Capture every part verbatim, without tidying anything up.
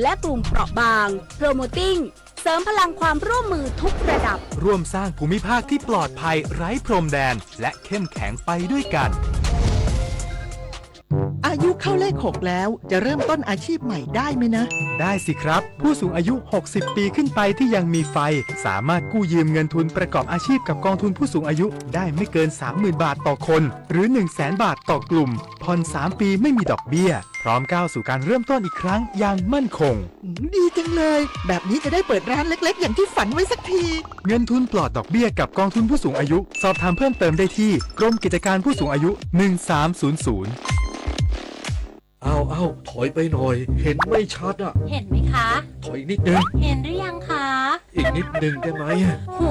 และกลุ่มเปราะบาง Promoting เสริมพลังความร่วมมือทุกระดับ ร่วมสร้างภูมิภาคที่ปลอดภัยไร้พรมแดน และเข้มแข็งไปด้วยกัน อายุเข้าเลขหกแล้ว จะเริ่มต้นอาชีพใหม่ได้ไหมนะ ได้สิครับ ผู้สูงอายุ หกสิบ ปีขึ้นไปที่ยังมีไฟ สามารถกู้ยืมเงินทุนประกอบอาชีพกับกองทุนผู้สูงอายุได้ไม่เกิน สามหมื่น บาทต่อคน หรือ หนึ่งแสน บาทต่อกลุ่ม ผ่อน สาม ปีไม่มีดอกเบี้ย พร้อมก้าวสู่การเริ่มต้นอีกครั้งอย่างมั่นคง อืม ดีจังเลย แบบนี้จะได้เปิดร้านเล็กๆ อย่างที่ฝันไว้สักที เงินทุนปลอดดอกเบี้ยกับกองทุนผู้สูงอายุ สอบถามเพิ่มเติมได้ที่กรมกิจการผู้สูงอายุ หนึ่งสามศูนย์ศูนย์ เอา เอา ถอยไปหน่อย เห็นไม่ชัดอะ เห็นไหมคะ ถอยอีกนิดนึง เห็นหรือยังคะ อีกนิดนึงได้ไหมอะ โห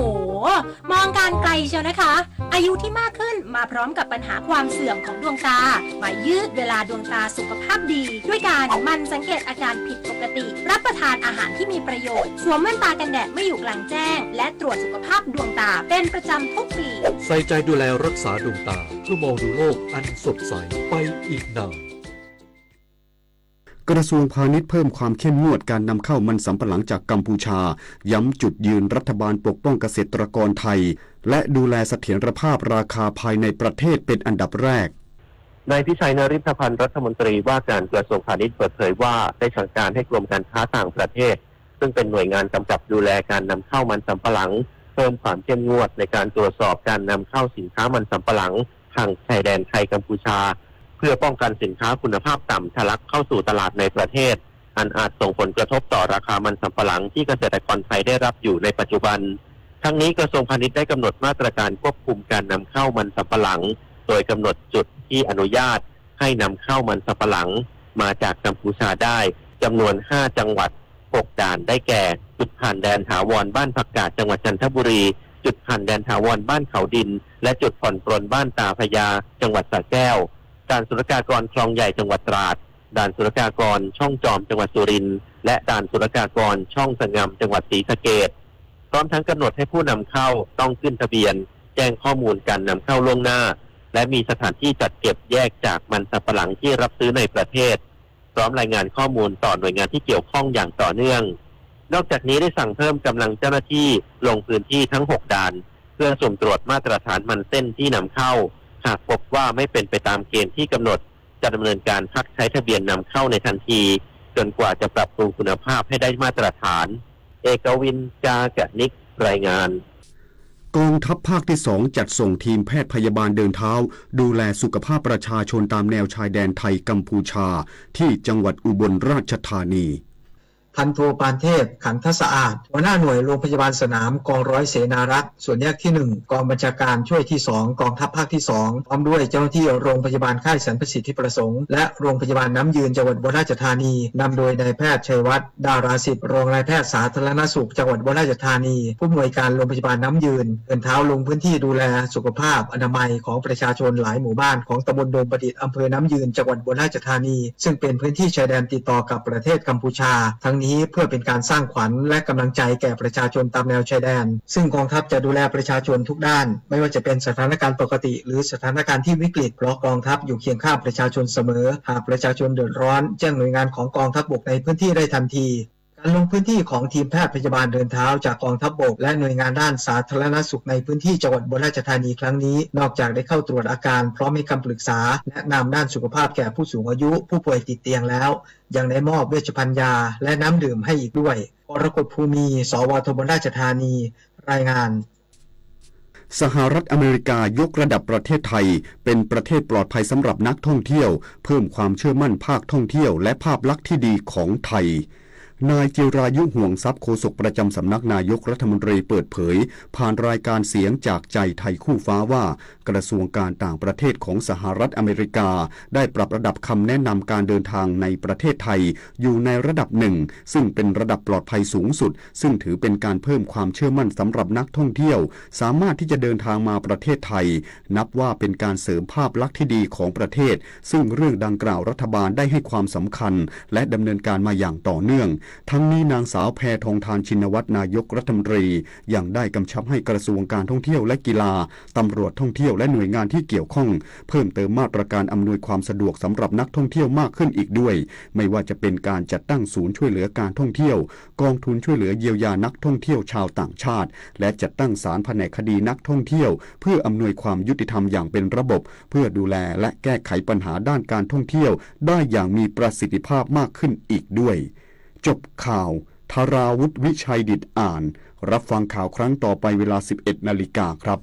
มองการไกลเชียวนะคะ อายุที่มากขึ้นมาพร้อมกับปัญหาความเสื่อมของดวงตา มายืดเวลาดวงตาสุขภาพดี ด้วยการหมั่นสังเกตอาการผิดปกติ รับประทานอาหารที่มีประโยชน์ สวมแว่นตากันแดดเมื่ออยู่กลางแจ้ง และตรวจสุขภาพดวงตาเป็นประจำทุกปี ใส่ใจดูแลรักษาดวงตา เพื่อมองดูโลกอันสดใสไปอีกนาน กระทรวงพาณิชย์เพิ่มความเข้มงวดการนำเข้ามันสำปะหลังจากกัมพูชา ย้ำจุดยืนรัฐบาลปกป้องเกษตรกรไทย และดูแลเสถียรภาพราคาภายในประเทศเป็นอันดับแรก นายพิชัย นฤทธพันธ์ รัฐมนตรีว่าการกระทรวงพาณิชย์เปิดเผยว่า ได้สั่งการให้กรมการค้าต่างประเทศ ซึ่งเป็นหน่วยงานกำกับดูแลการนำเข้ามันสำปะหลัง เพิ่มความเข้มงวดในการตรวจสอบการนำเข้าสินค้ามันสำปะหลัง ทางชายแดนไทยกัมพูชา เพื่อป้องกันสินค้าคุณภาพต่ำทะลักเข้าสู่ตลาดในประเทศ อันอาจส่งผลกระทบต่อราคามันสำปะหลังที่เกษตรกรไทยได้รับอยู่ในปัจจุบัน ทั้งนี้กระทรวงพาณิชย์ได้กำหนดมาตรการควบคุมการนำเข้ามันสำปะหลัง โดยกำหนดจุดที่อนุญาตให้นำเข้ามันสำปะหลังมาจากกัมพูชาได้จำนวน ห้า จังหวัด หก ด่าน ได้แก่ จุดผ่านแดนถาวรบ้านผักกาด จังหวัดจันทบุรี จุดผ่านแดนถาวรบ้านเขาดิน และจุดผ่อนปรนบ้านตาพญา จังหวัดสระแก้ว ด่านศุลกากรคลองใหญ่ จังหวัดตราด ด่านศุลกากรช่องจอม จังหวัดสุรินทร์ และด่านศุลกากรช่องสะงำ จังหวัดศรีสะเกษ พร้อมทั้งกำหนดให้ผู้นำเข้าต้องขึ้นทะเบียน แจ้งข้อมูลการนำเข้าล่วงหน้า และมีสถานที่จัดเก็บแยกจากมันสำปะหลังที่รับซื้อในประเทศ พร้อมรายงานข้อมูลต่อหน่วยงานที่เกี่ยวข้องอย่างต่อเนื่อง นอกจากนี้ได้สั่งเพิ่มกำลังเจ้าหน้าที่ลงพื้นที่ทั้ง หก ด่าน เพื่อสุ่มตรวจมาตรฐานมันเส้นที่นำเข้า หากพบว่าไม่เป็นไปตามเกณฑ์ที่กำหนด จะดำเนินการพักใช้ทะเบียนนำเข้าในทันที จนกว่าจะปรับปรุงคุณภาพให้ได้มาตรฐาน เอกวิน กากนิก รายงาน กองทัพภาคที่สองจัดส่งทีมแพทย์พยาบาลเดินเท้า ดูแลสุขภาพประชาชนตามแนวชายแดนไทยกัมพูชา ที่จังหวัดอุบลราชธานี พันโท ปานเทพ ขันทสะอาด หัวหน้าหน่วยโรงพยาบาลสนามกองร้อยเสนารักษ์ ส่วนแยกที่หนึ่ง กองบัญชาการช่วยที่สอง กองทัพภาคที่สอง พร้อมด้วยเจ้าหน้าที่โรงพยาบาลค่ายสรรพสิทธิประสงค์ และโรงพยาบาลน้ำยืนจังหวัดอุบลราชธานี นำโดยนายแพทย์ชัยวัฒน์ ดาราสิทธิ์ รองนายแพทย์สาธารณสุขจังหวัดอุบลราชธานี ผู้อำนวยการโรงพยาบาลน้ำยืน เดินเท้าลงพื้นที่ดูแลสุขภาพอนามัยของประชาชนหลายหมู่บ้านของตำบลดงประดิษฐ์ อำเภอน้ำยืน จังหวัดอุบลราชธานี ซึ่งเป็นพื้นที่ชายแดนติดต่อกับประเทศกัมพูชา ทั้งนี้เพื่อเป็นการสร้างขวัญและกำลังใจแก่ประชาชนตามแนวชายแดน ซึ่งกองทัพจะดูแลประชาชนทุกด้าน ไม่ว่าจะเป็นสถานการณ์ปกติ หรือสถานการณ์ที่วิกฤต เพราะกองทัพอยู่เคียงข้างประชาชนเสมอ หากประชาชนเดือดร้อน แจ้งหน่วยงานของกองทัพบกในพื้นที่ได้ทันที การลงพื้นที่ของทีมแพทย์พยาบาลเดินเท้าจากกองทัพบก และหน่วยงานด้านสาธารณสุขในพื้นที่จังหวัดอุบลราชธานีครั้งนี้ นอกจากได้เข้าตรวจอาการพร้อมให้คำปรึกษา แนะนำด้านสุขภาพแก่ผู้สูงอายุ ผู้ป่วยติดเตียงแล้ว ยังได้มอบเวชภัณฑ์ยา และน้ำดื่มให้อีกด้วย กรกฎ ภูมี สวท อุบลราชธานี รายงาน สหรัฐอเมริกายกระดับประเทศไทยเป็นประเทศปลอดภัยสำหรับนักท่องเที่ยว เพิ่มความเชื่อมั่นภาคท่องเที่ยวและภาพลักษณ์ที่ดีของไทย นายจิรายุ ห่วงทรัพย์ โฆษกประจำสำนักนายกรัฐมนตรีเปิดเผย ผ่านรายการเสียงจากใจไทยคู่ฟ้าว่า กระทรวงการต่างประเทศของสหรัฐอเมริกา ได้ปรับระดับคำแนะนำการเดินทางในประเทศไทยอยู่ในระดับหนึ่ง ซึ่งเป็นระดับปลอดภัยสูงสุด ซึ่งถือเป็นการเพิ่มความเชื่อมั่นสำหรับนักท่องเที่ยว สามารถที่จะเดินทางมาประเทศไทย นับว่าเป็นการเสริมภาพลักษณ์ที่ดีของประเทศ ซึ่งเรื่องดังกล่าวรัฐบาลได้ให้ความสำคัญ และดำเนินการมาอย่างต่อเนื่อง ทั้งนี้นางสาวแพทองธาร ชินวัตร นายกรัฐมนตรี ยังได้กำชับให้กระทรวงการท่องเที่ยวและกีฬา ตำรวจท่องเที่ยวและหน่วยงานที่เกี่ยวข้อง เพิ่มเติมมาตรการอำนวยความสะดวกสำหรับนักท่องเที่ยวมากขึ้นอีกด้วย ไม่ว่าจะเป็นการจัดตั้งศูนย์ช่วยเหลือการท่องเที่ยว กองทุนช่วยเหลือเยียวยานักท่องเที่ยวชาวต่างชาติ และจัดตั้งศาลแผนกคดีนักท่องเที่ยว เพื่ออำนวยความยุติธรรมอย่างเป็นระบบ เพื่อดูแลและแก้ไขปัญหาด้านการท่องเที่ยวได้อย่างมีประสิทธิภาพมากขึ้นอีกด้วย จบข่าว ธราวุฒิ วิชัยดิษฐอ่าน รับฟังข่าวครั้งต่อไปเวลาสิบเอ็ดนาฬิกาครับ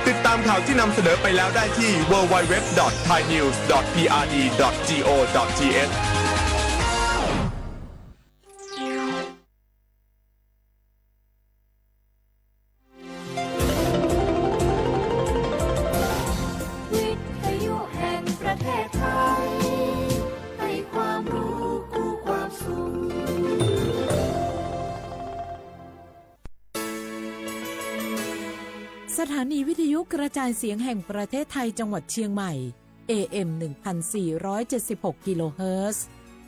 ติดตามข่าวที่นำเสนอไปแล้วได้ที่ ดับเบิลยู ดับเบิลยู ดับเบิลยู ดอท ไทยนิวส์ ดอท พีอาร์ดี ดอท จี โอ ดอท ที เอช วิทยุแห่งประเทศไทย ให้ความรู้คู่ความสุข สถานีวิทยุกระจายเสียงแห่งประเทศไทยจังหวัดเชียงใหม่ เอ เอ็ม หนึ่งพันสี่ร้อยเจ็ดสิบหก กิโลเฮิรตซ์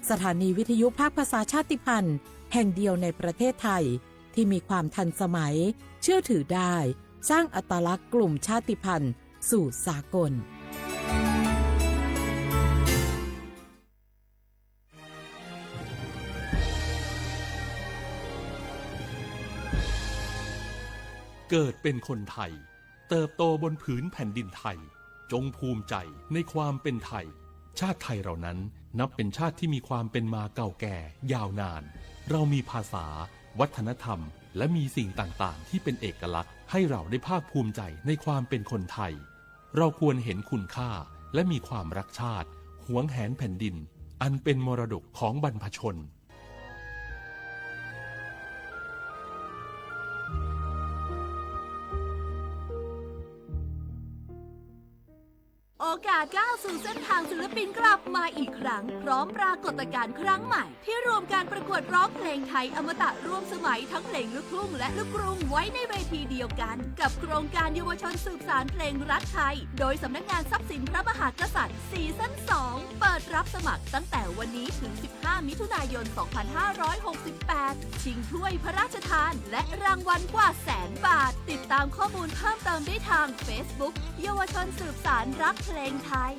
สถานีวิทยุภาคภาษาชาติพันธุ์แห่งเดียวในประเทศไทย ที่มีความทันสมัย เชื่อถือได้ สร้างอัตลักษณ์กลุ่มชาติพันธุ์สู่สากล เกิดเป็นคนไทย เติบโตบนผืนแผ่นดินไทย จงภูมิใจในความเป็นไทย ชาติไทยเรานั้นนับเป็นชาติที่มีความเป็นมาเก่าแก่ยาวนาน เรามีภาษา วัฒนธรรม และมีสิ่งต่างๆ ที่เป็นเอกลักษณ์ ให้เราได้ภาคภูมิใจในความเป็นคนไทย เราควรเห็นคุณค่า และมีความรักชาติ หวงแหนแผ่นดิน อันเป็นมรดกของบรรพชน โอกาสก้าวสู่เส้นทางศิลปินกลับมาอีกครั้ง พร้อมปรากฏการณ์ครั้งใหม่ ที่รวมการประกวดร้องเพลงไทยอมตะร่วมสมัยทั้งเพลงลูกทุ่งและลูกกรุงไว้ในเวทีเดียวกัน กับโครงการเยาวชนสืบสานเพลงรักไทย โดยสำนักงานทรัพย์สินพระมหากษัตริย์ ซีซั่นสอง เปิดรับสมัครตั้งแต่วันนี้ถึงสิบห้ามิถุนายนสองพันห้าร้อยหกสิบแปด ชิงถ้วยพระราชทาน และรางวัลกว่าแสนบาท ติดตามข้อมูลเพิ่มเติมได้ทางเฟซบุ๊ก เยาวชนสืบสานรักเพลงไทย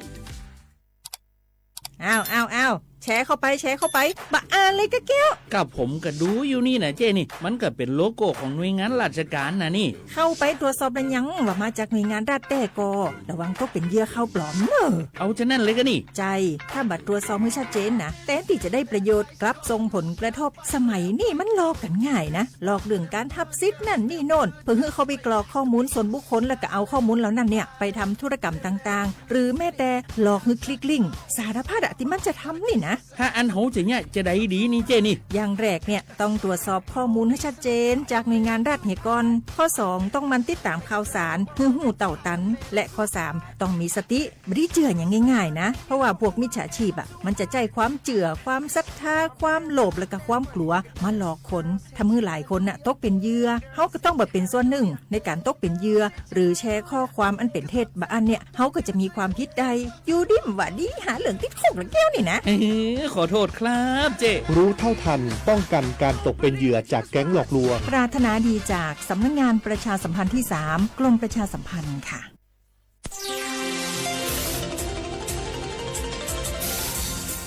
อ้าว อ้าว อ้าว แชร์เข้าไป แชร์เข้าไป บ่อ่านเลยกะแก้ว กับผมก็ดูอยู่นี่นะเจ้นี่ มันก็เป็นโลโก้ของหน่วยงานราชการนะนี่ เข้าไปตรวจสอบแล้วยังว่ามาจากหน่วยงานรัฐแต๊ก่อ ระวังตกเป็นเหยื่อข่าวปลอมเน่อ เอาจะนั้นเลยกะนี่ ใจ้ ถ้าบ่ตรวจสอบหื้อชัดเจนนะ แทนตี้จะได้ประโยชน์ กลับส่งผลกระทบ สมัยนี้มันหลอกกั๋นง่ายนะ หลอกเรื่องการฮับสิทธิ์นั่นนี่โน่น เพื่อหื้อเข้าไปกรอกข้อมูลส่วนบุคคล แล้วก็เอาข้อมูลเหล่านั้นเนี่ย ไปทำธุรกรรมต่างๆ หรือแม้แต่หลอกหื้อคลิกลิงก์ สารพัดอะตี้มันจะทำนี่นะ ถ้าอั้นเฮาจะเยียะจะใดดีนี่เจ้นี่ อย่างแรกเนี่ย ต้องตรวจสอบข้อมูลหื้อชัดเจนจากหน่วยงานรัฐเหียก่อน ข้อสอง ต้องหมั่นติดตามข่าวสารหื้อฮู้เต้าตัน และข้อสาม ต้องมีสติ บ่ดีเจื้ออย่างง่ายๆ นะ เพราะว่าพวกมิจฉาชีพอะ มันจะใจ๊ความเจื้อ ความศรัทธา ความโลภ และก็ความกลัว มาหลอกคน ทำหื้อหลายคนน่ะ ตกเป็นเหยื่อ เฮาก็ต้องบ่เป็นส่วนหนึ่งในการตกเป็นเหยื่อ หรือแชร์ข้อความอันเป็นเท็จ บ่อั้นเนี่ย เฮาก็จะมีความผิดได้ อยู่ดีบ่ดี หาเรื่องติดคุกละแก้วนี่นะ เอ้อ ขอโทษครับเจ้ รู้เท่าทัน ป้องกันการตกเป็นเหยื่อจากแก๊งหลอกลวง ปรารถนาดีจากสำนักงานประชาสัมพันธ์ที่สาม กรมประชาสัมพันธ์ค่ะ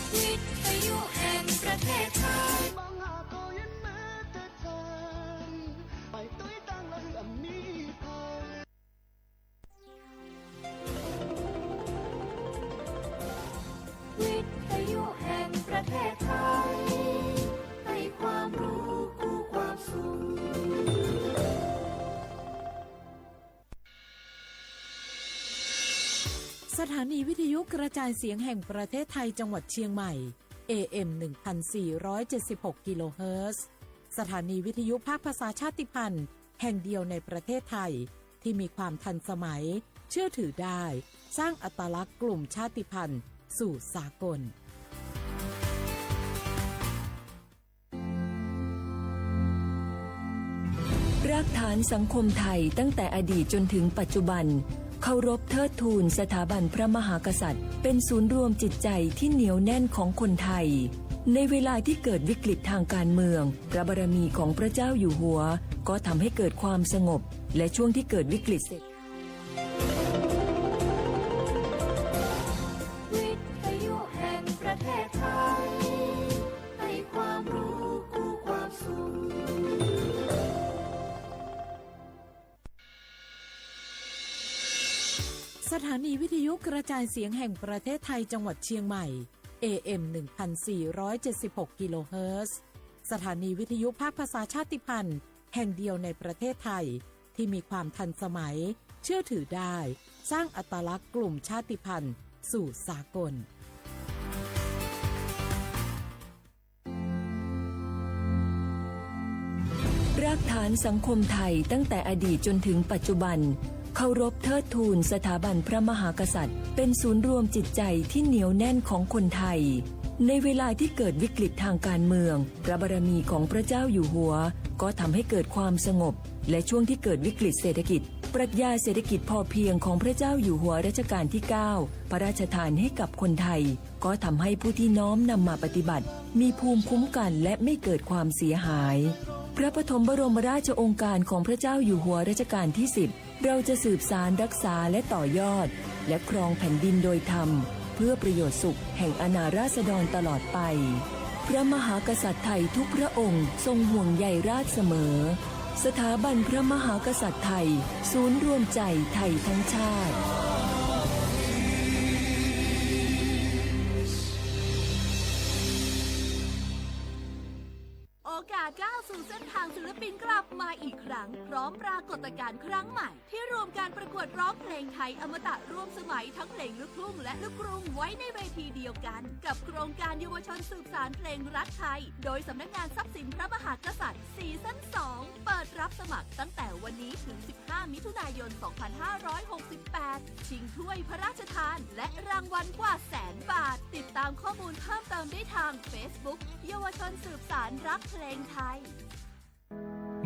วิทยุแห่งประเทศไทย วิทยุแห่งประเทศไทย ให้ความรู้คู่ความสุข สถานีวิทยุกระจายเสียงแห่งประเทศไทยจังหวัดเชียงใหม่ เอ เอ็ม หนึ่งพันสี่ร้อยเจ็ดสิบหก กิโลเฮิรตซ์ สถานีวิทยุภาคภาษาชาติพันธุ์แห่งเดียวในประเทศไทย ที่มีความทันสมัย เชื่อถือได้ สร้างอัตลักษณ์กลุ่มชาติพันธุ์สู่สากล รากฐานสังคมไทยตั้งแต่อดีตจนถึงปัจจุบัน เคารพเทิดทูนสถาบันพระมหากษัตริย์ เป็นศูนย์รวมจิตใจที่เหนียวแน่นของคนไทย ในเวลาที่เกิดวิกฤตทางการเมือง พระบารมีของพระเจ้าอยู่หัว ก็ทำให้เกิดความสงบ และช่วงที่เกิดวิกฤตเศรษฐ วิทยุแห่งประเทศไทย ให้ความรู้คู่ความสุข สถานีวิทยุกระจายเสียงแห่งประเทศไทยจังหวัดเชียงใหม่ เอ เอ็ม หนึ่งพันสี่ร้อยเจ็ดสิบหก กิโลเฮิรตซ์ สถานีวิทยุภาคภาษาชาติพันธุ์แห่งเดียวในประเทศไทย ที่มีความทันสมัย เชื่อถือได้ สร้างอัตลักษณ์กลุ่มชาติพันธุ์สู่สากล รากฐานสังคมไทยตั้งแต่อดีตจนถึงปัจจุบัน เคารพเทิดทูนสถาบันพระมหากษัตริย์ เป็นศูนย์รวมจิตใจที่เหนียวแน่นของคนไทย ในเวลาที่เกิดวิกฤตทางการเมือง พระบารมีของพระเจ้าอยู่หัว ก็ทำให้เกิดความสงบ และช่วงที่เกิดวิกฤตเศรษฐกิจ ปรัชญาเศรษฐกิจพอเพียงของพระเจ้าอยู่หัวรัชกาลที่เก้า พระราชทานให้กับคนไทย ก็ทำให้ผู้ที่น้อมนำมาปฏิบัติ มีภูมิคุ้มกันและไม่เกิดความเสียหาย พระปฐมบรมราชโองการของพระเจ้าอยู่หัวรัชกาลที่สิบ เราจะสืบสานรักษาและต่อยอด และครองแผ่นดินโดยธรรม เพื่อประโยชน์สุขแห่งอาณาราษฎรตลอดไป พระมหากษัตริย์ไทยทุกพระองค์ทรงห่วงใยราษฎร์เสมอ สถาบันพระมหากษัตริย์ไทย ศูนย์รวมใจไทยทั้งชาติ โอกาสก้าวสู่เส้นทางศิลปินกลับมาอีกครั้ง พร้อมปรากฏการณ์ครั้งใหม่ ที่รวมการประกวดร้องเพลงไทยอมตะร่วมสมัยทั้งเพลงลูกทุ่งและลูกกรุงไว้ในเวทีเดียวกัน กับโครงการเยาวชนสืบสานเพลงรักไทย โดยสำนักงานทรัพย์สินพระมหากษัตริย์ ซีซั่นสอง เปิดรับสมัครตั้งแต่วันนี้ถึงสิบห้ามิถุนายนสองพันห้าร้อยหกสิบแปด ชิงถ้วยพระราชทาน และรางวัลกว่าแสนบาท ติดตามข้อมูลเพิ่มเติมได้ทางเฟซบุ๊ก เยาวชนสืบสานรักเพลงไทย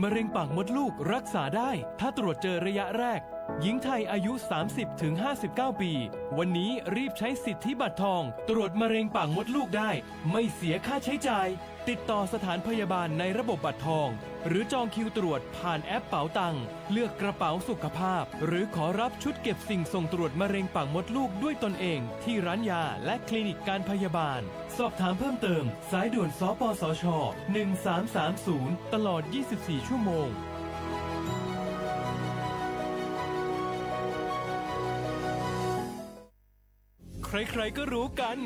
มะเร็งปากมดลูกรักษาได้ ถ้าตรวจเจอระยะแรก หญิงไทยอายุสามสิบถึงห้าสิบเก้าปี วันนี้รีบใช้สิทธิบัตรทอง ตรวจมะเร็งปากมดลูกได้ ไม่เสียค่าใช้จ่าย ติดต่อสถานพยาบาลในระบบบัตรทอง หรือจองคิวตรวจผ่านแอปเป๋าตัง เลือกกระเป๋าสุขภาพ หรือขอรับชุดเก็บสิ่งส่งตรวจมะเร็งปากมดลูกด้วยตนเอง ที่ร้านยาและคลินิกการพยาบาล สอบถามเพิ่มเติม สายด่วน สปสช หนึ่งสามสามศูนย์ ตลอดยี่สิบสี่ชั่วโมง ใครๆ ก็รู้กัน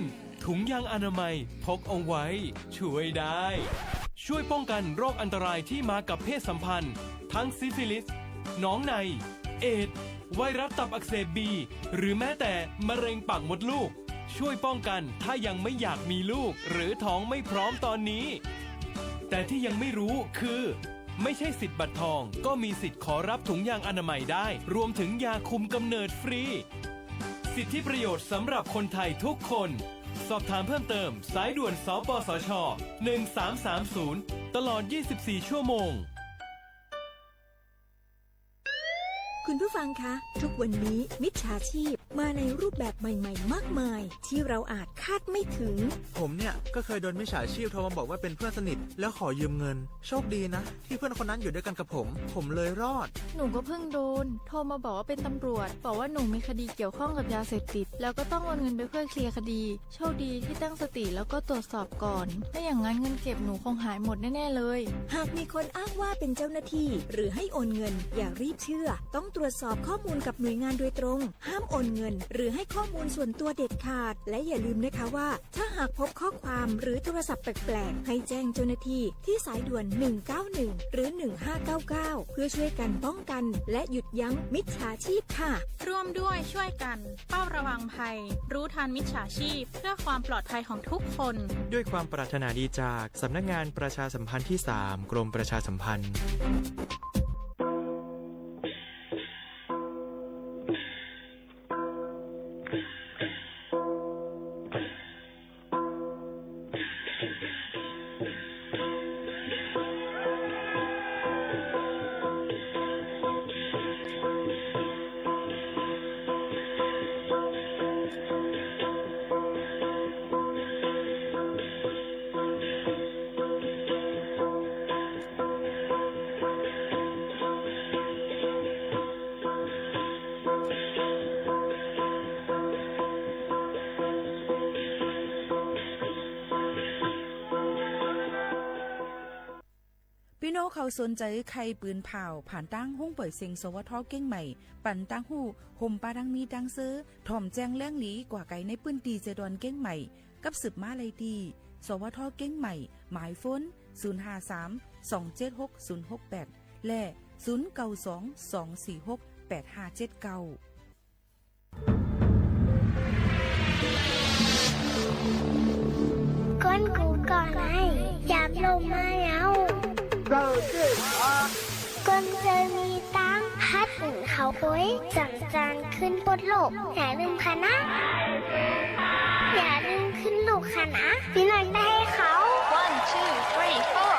ถุงยางอนามัยพกเอาไว้ ช่วยได้ ช่วยป้องกันโรคอันตรายที่มากับเพศสัมพันธ์ ทั้งซิฟิลิส หนองใน เอดส์ ไวรัสตับอักเสบบี หรือแม้แต่มะเร็งปากมดลูก ช่วยป้องกันถ้ายังไม่อยากมีลูก หรือท้องไม่พร้อมตอนนี้ แต่ที่ยังไม่รู้คือ ไม่ใช่สิทธิ์บัตรทอง ก็มีสิทธิ์ขอรับถุงยางอนามัยได้ รวมถึงยาคุมกำเนิดฟรี สิทธิประโยชน์สำหรับคนไทยทุกคน สอบถามเพิ่มเติม สายด่วน สปสช หนึ่งสามสามศูนย์ ตลอดยี่สิบสี่ชั่วโมง คุณผู้ฟังคะ ทุกวันนี้มิจฉาชีพมาในรูปแบบใหม่ๆ มากมาย ที่เราอาจคาดไม่ถึง ผมเนี่ยก็เคยโดนมิจฉาชีพโทรมาบอกว่าเป็นเพื่อนสนิท แล้วขอยืมเงิน โชคดีนะ ที่เพื่อนคนนั้นอยู่ด้วยกันกับผม ผมเลยรอด หนูก็เพิ่งโดน โทรมาบอกว่าเป็นตำรวจ บอกว่าหนูมีคดีเกี่ยวข้องกับยาเสพติด แล้วก็ต้องโอนเงินไปเพื่อเคลียร์คดี โชคดีที่ตั้งสติแล้วก็ตรวจสอบก่อน ไม่อย่างนั้นเงินเก็บหนูคงหายหมดแน่ๆ เลย หากมีคนอ้างว่าเป็นเจ้าหน้าที่ หรือให้โอนเงิน อย่ารีบเชื่อ ต้องตรวจสอบข้อมูลกับหน่วยงานโดยตรง ห้ามโอนเงิน หรือให้ข้อมูลส่วนตัวเด็ดขาด และอย่าลืมนะคะว่า ถ้าหากพบข้อความหรือโทรศัพท์แปลกๆ ให้แจ้งเจ้าหน้าที่ที่สายด่วน หนึ่งเก้าหนึ่ง หรือ หนึ่งห้าเก้าเก้า เพื่อช่วยกันป้องกัน และหยุดยั้งมิจฉาชีพค่ะ ร่วมด้วยช่วยกัน เฝ้าระวังภัย รู้ทันมิจฉาชีพ เพื่อความปลอดภัยของทุกคน ด้วยความปรารถนาดีจากสำนักงานประชาสัมพันธ์ที่สาม กรมประชาสัมพันธ์ เฮาเขาสนใจ๋ใค่ปืนผ่าว ผ่านตางห้องป่อยเสียง สวท เกียงใหม่ ปันตางฮู้ ห่มปาดังมีตังเซอ ถ่อมแจ้งแหล่งหลี กว่าไกลในปื้นตี้เซดอนเกียงใหม่ กับสืบมาได้ตี้ สวท เกียงใหม่ หมายโฟน ศูนย์ห้าสาม สองเจ็ดหก ศูนย์หกแปด และ ศูนย์เก้าสอง สองสี่หก แปดห้าเจ็ดเก้า ก้นกูก่อนไอ้ หยาบลมมาแล้ว ก้นเจอมีตัง ฮัดหนึ่งเขาโอย สังสรรค์ขึ้นปดโลก อย่าลืมค่ะนะ อย่าลืมขึ้นลูกค่ะนะ พี่น้องได้เขา One, two, three, four.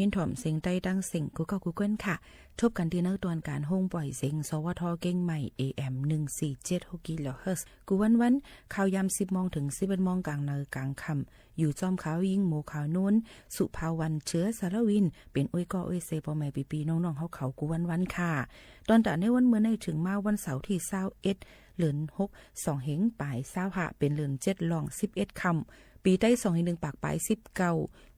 ยินถ่อมเสียงใต้ตั้งเสียงกู้เก้ากู้ก้นค่ะ ทบกั๋นตี้ในตอนก๋านโฮงป่อยเสียง สวท เจียงใหม่ เอเอ็ม หนึ่งสี่เจ็ดหก กิโลเฮิรตซ์ กู้วันๆ ข่าวยามสิบโมงเถิงสิบเอ็ดโมง ก๋างเนินก๋างค่ำ อยู่จ้อมข้ายิ่งโมข่าวโน้น สุภาวัน เชื้อสารวิน เป๋นอ้วยก้ออ้วยเซ ป้อแม่ปี้ๆ น้องๆ เฮาเขากู้วันๆ ค่ะ ตอนต๋าในวันเมื่อในเถิงมาวันเสาร์ตี้ซาวเอ็ด เดือนหก สองเฮงป๋ายซาวห้า เป๋นเดือนเจ็ดล่องสิบเอ็ดค่ำ ปี๋ไต้สองเฮงหนึ่งปากป๋ายสิบเก้า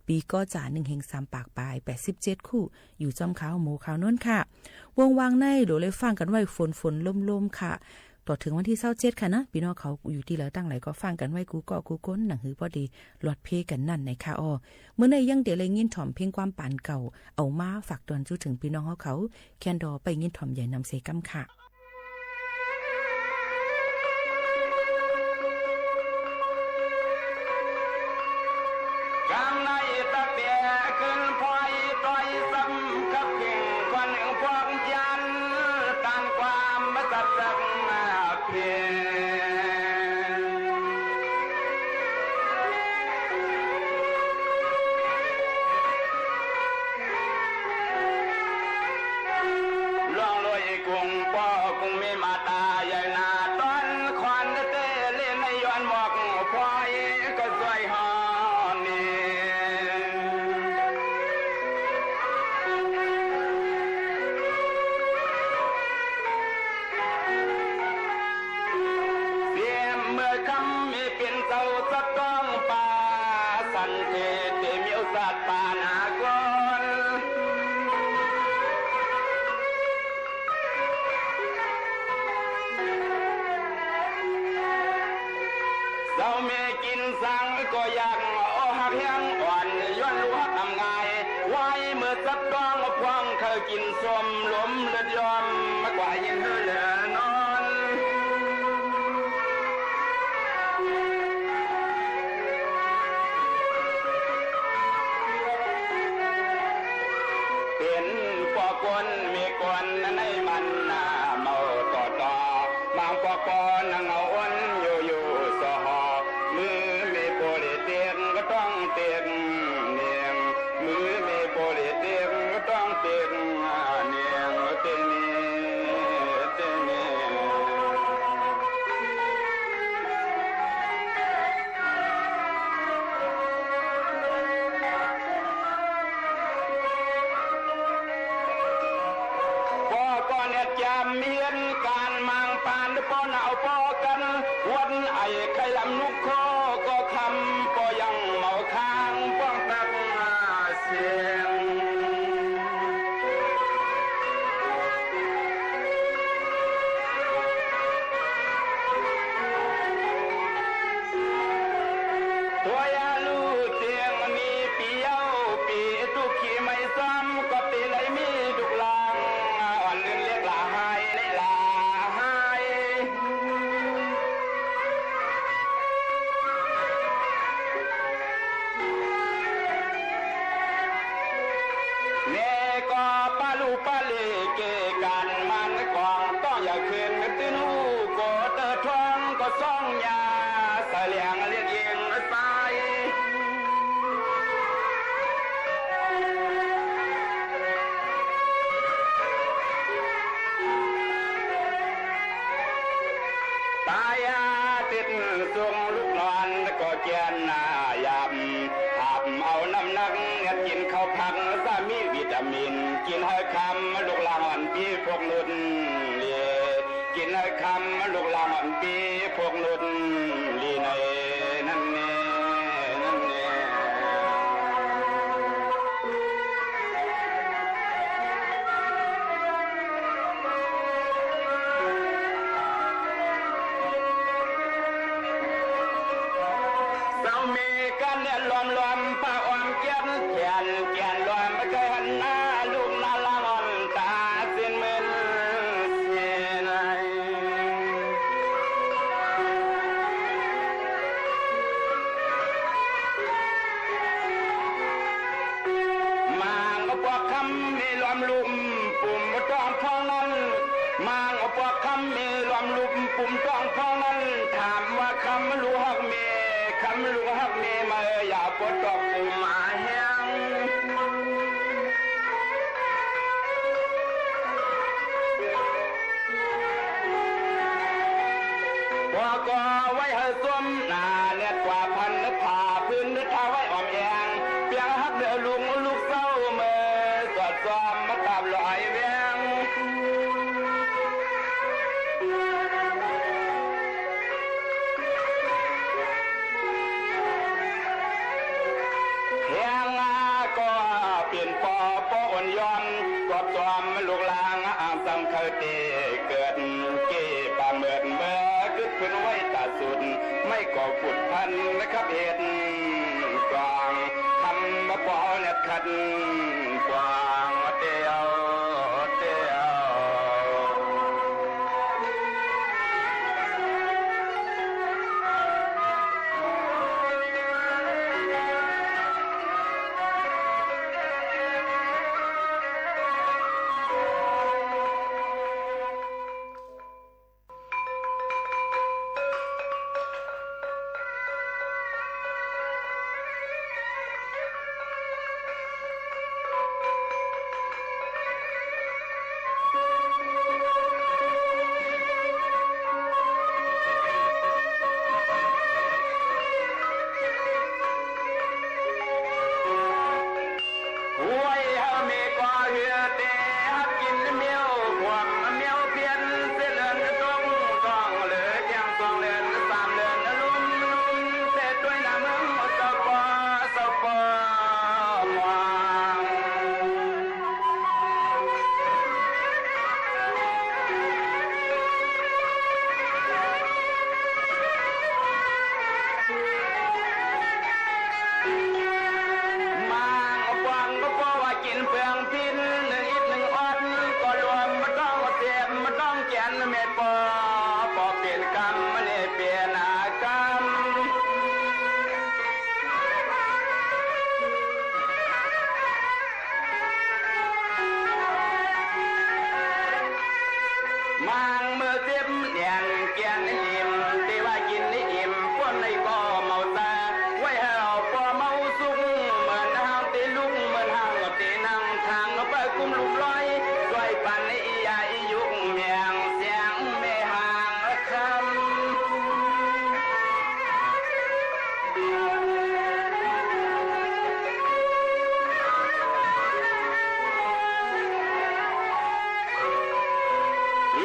ปี๋ก๋อจ๋าหนึ่งเฮงสามปากป๋ายแปดสิบเจ็ดคู่ อยู่จ้อมข้าโมข่าวโน้นค่ะ ว่างๆ ในโดเลยฟังกั๋นไว้ฝนๆ ลมๆ ค่ะ ต่อเถิงวันตี้ซาวเจ็ดค่ะนะ ปี้น้องเขาอยู่ตี้ใดตังไหนก็ฟังกั๋นไว้กู้เก้ากู้ก้น หนังหื้อป้อดีหลอดเพกั๋นนั่นในค่ะอ้อ เมื่อในยังเตียวได้ยินถ่อมเพลงความป๋านเก่า เอามาฝากตวนจู้เถิงปี้น้องเฮาเขา แคนดอไปยินถ่อมใหญ่นำเสียงกำค่ะ กำในตะเปียขึ้นพลอยต้อยซ้ำกับเพ่งควันพวกจันทร์ ต้านความบ่สัตย์สักมาเพียง ล่วงโลยกุ้งป้อกุ้งมีมาตาใหญ่นาต้อน ควันเตเล่นในย้อนหมอกพลอยก็สวยฮอนี่ เสียเมื่อค่ำมีเป๋นเจ้าสัตว์ต้องป่า สันเทศเตมีสัตว์ป่าหน้าก้อน เจ้าแม่กิ๋นสังก็ยังอ้อฮักแฮงอ่อน ย้อนลูกฮักอำง่าย ไว้เมื่อสัตว์ต้องพวง เคยกิ๋นส้มลมเลือดยอม มากว่ายินหื้อเหลือนอน เป๋นป้อคนแม่คนในมันหน้าเมาต่อต่อ บางป้อคนนั่งเอาอ้นอยู่อยู่สอหอ มือแม่โปเลเตียงก็ต้องเตียงเนียง มือแม่โปเลเตียงก็ต้องเตียงเนียง เตียงเนียง เตียงเนียง ป้อก่อนเนี่ยจำเฮียนก๋านมางปาน ป้อหนาวป้อกั๋น วันไอไข้ลำนุกคอ ก็คำป้อยังเมาค้างป้องตักเสียง ตัวยาลู่เตียงมีปี๋เย้าปี๋ ตุ๊กขี้ไม่ซ้ำก็ปี๋ไหลมีลูกหลาน อ่อนลื่นเล็กหลาหายในหลาหาย แม่ก็ปะลู่ปะเลเกกั๋น มันกองต้องอย่าคืนตื้นหู้ โกเตอร์ทวงก็ซ่องยา สะเหลียงเรียกยิงสาย ตายาติดสุงลูกนอนก็เจียนหน้ายาม หับเอาน้ำหนักเงือดกิ๋นข้าวผัก สามีวิตามิน กิ๋นหื้อคำลูกหลานอ่อนปี้พวกนุชลี กิ๋นหื้อคำลูกหลานอ่อนปี้พวกนุชลีในนั้นแน่ นั้นแน่ เจ้าแม่กั๋นเนี่ยล้อมๆ ป้าอ้อมเกียนแขนแขนล้อม บ่เกยหันหน้าลูกหน้าหลานอ่อนต๋าสิ้นเมินเสียใน มางปอกคำมีล้อมลุ่มปุ่มต้องพองนั้น มางปอกคำมีล้อมลุ่มปุ่มต้องพองนั้น ถามว่าคำลูกฮักแม่ คำลูกฮักแม่มาอย่าปวดตอกปุ่มมาแฮง ลอยแวง แหงก็เป๋นป้อ ป้ออ่อนยอม กอบจอมลูกหลาน อ่างซ้ำเคยเตเกิด เก้ป่าเมิดเมื่อกึ๊ดปืนไว้ต๋าสุด ไม้ก็ขุดพันนะครับ เฮ็ดกว้าง ทำบ่ปอแนบขัดกว้างเตียวเตียว ห้วยเฮามีก่อหื้อเตฮับกิ๋นเมียว พวกเมียวเปียนเสเลินตรง ตองเหลือเที่ยงสองเลินสามเลิน ลุ่มลุ่มเสตวยหน้าเมือง เซาปอ เซาปอ มาง มางปวงก็ปอว่ากิ๋นเปืองพิน นึ่งอิดนึ่งออด ก็รวมบ่ต้องเสพ บ่ต้องแกน แม่ปอ ปอเป๋นกรรม บ่ได้เป๋นอากรรม มางเมื่อเจ็บแหน่นแกนอิ่ม ตี้ว่ากิ๋นได้อิ่ม ป้นได้ก็เมาซา ไว้เฮาปอเมาสุข เหมือนห้างตี้ลุก เหมือนห้างตี้นั่ง ทางไปกุ้มลุ่มลอย ช่วยปันอีหยาอียุก แมงเสียงแม่ห้างคำ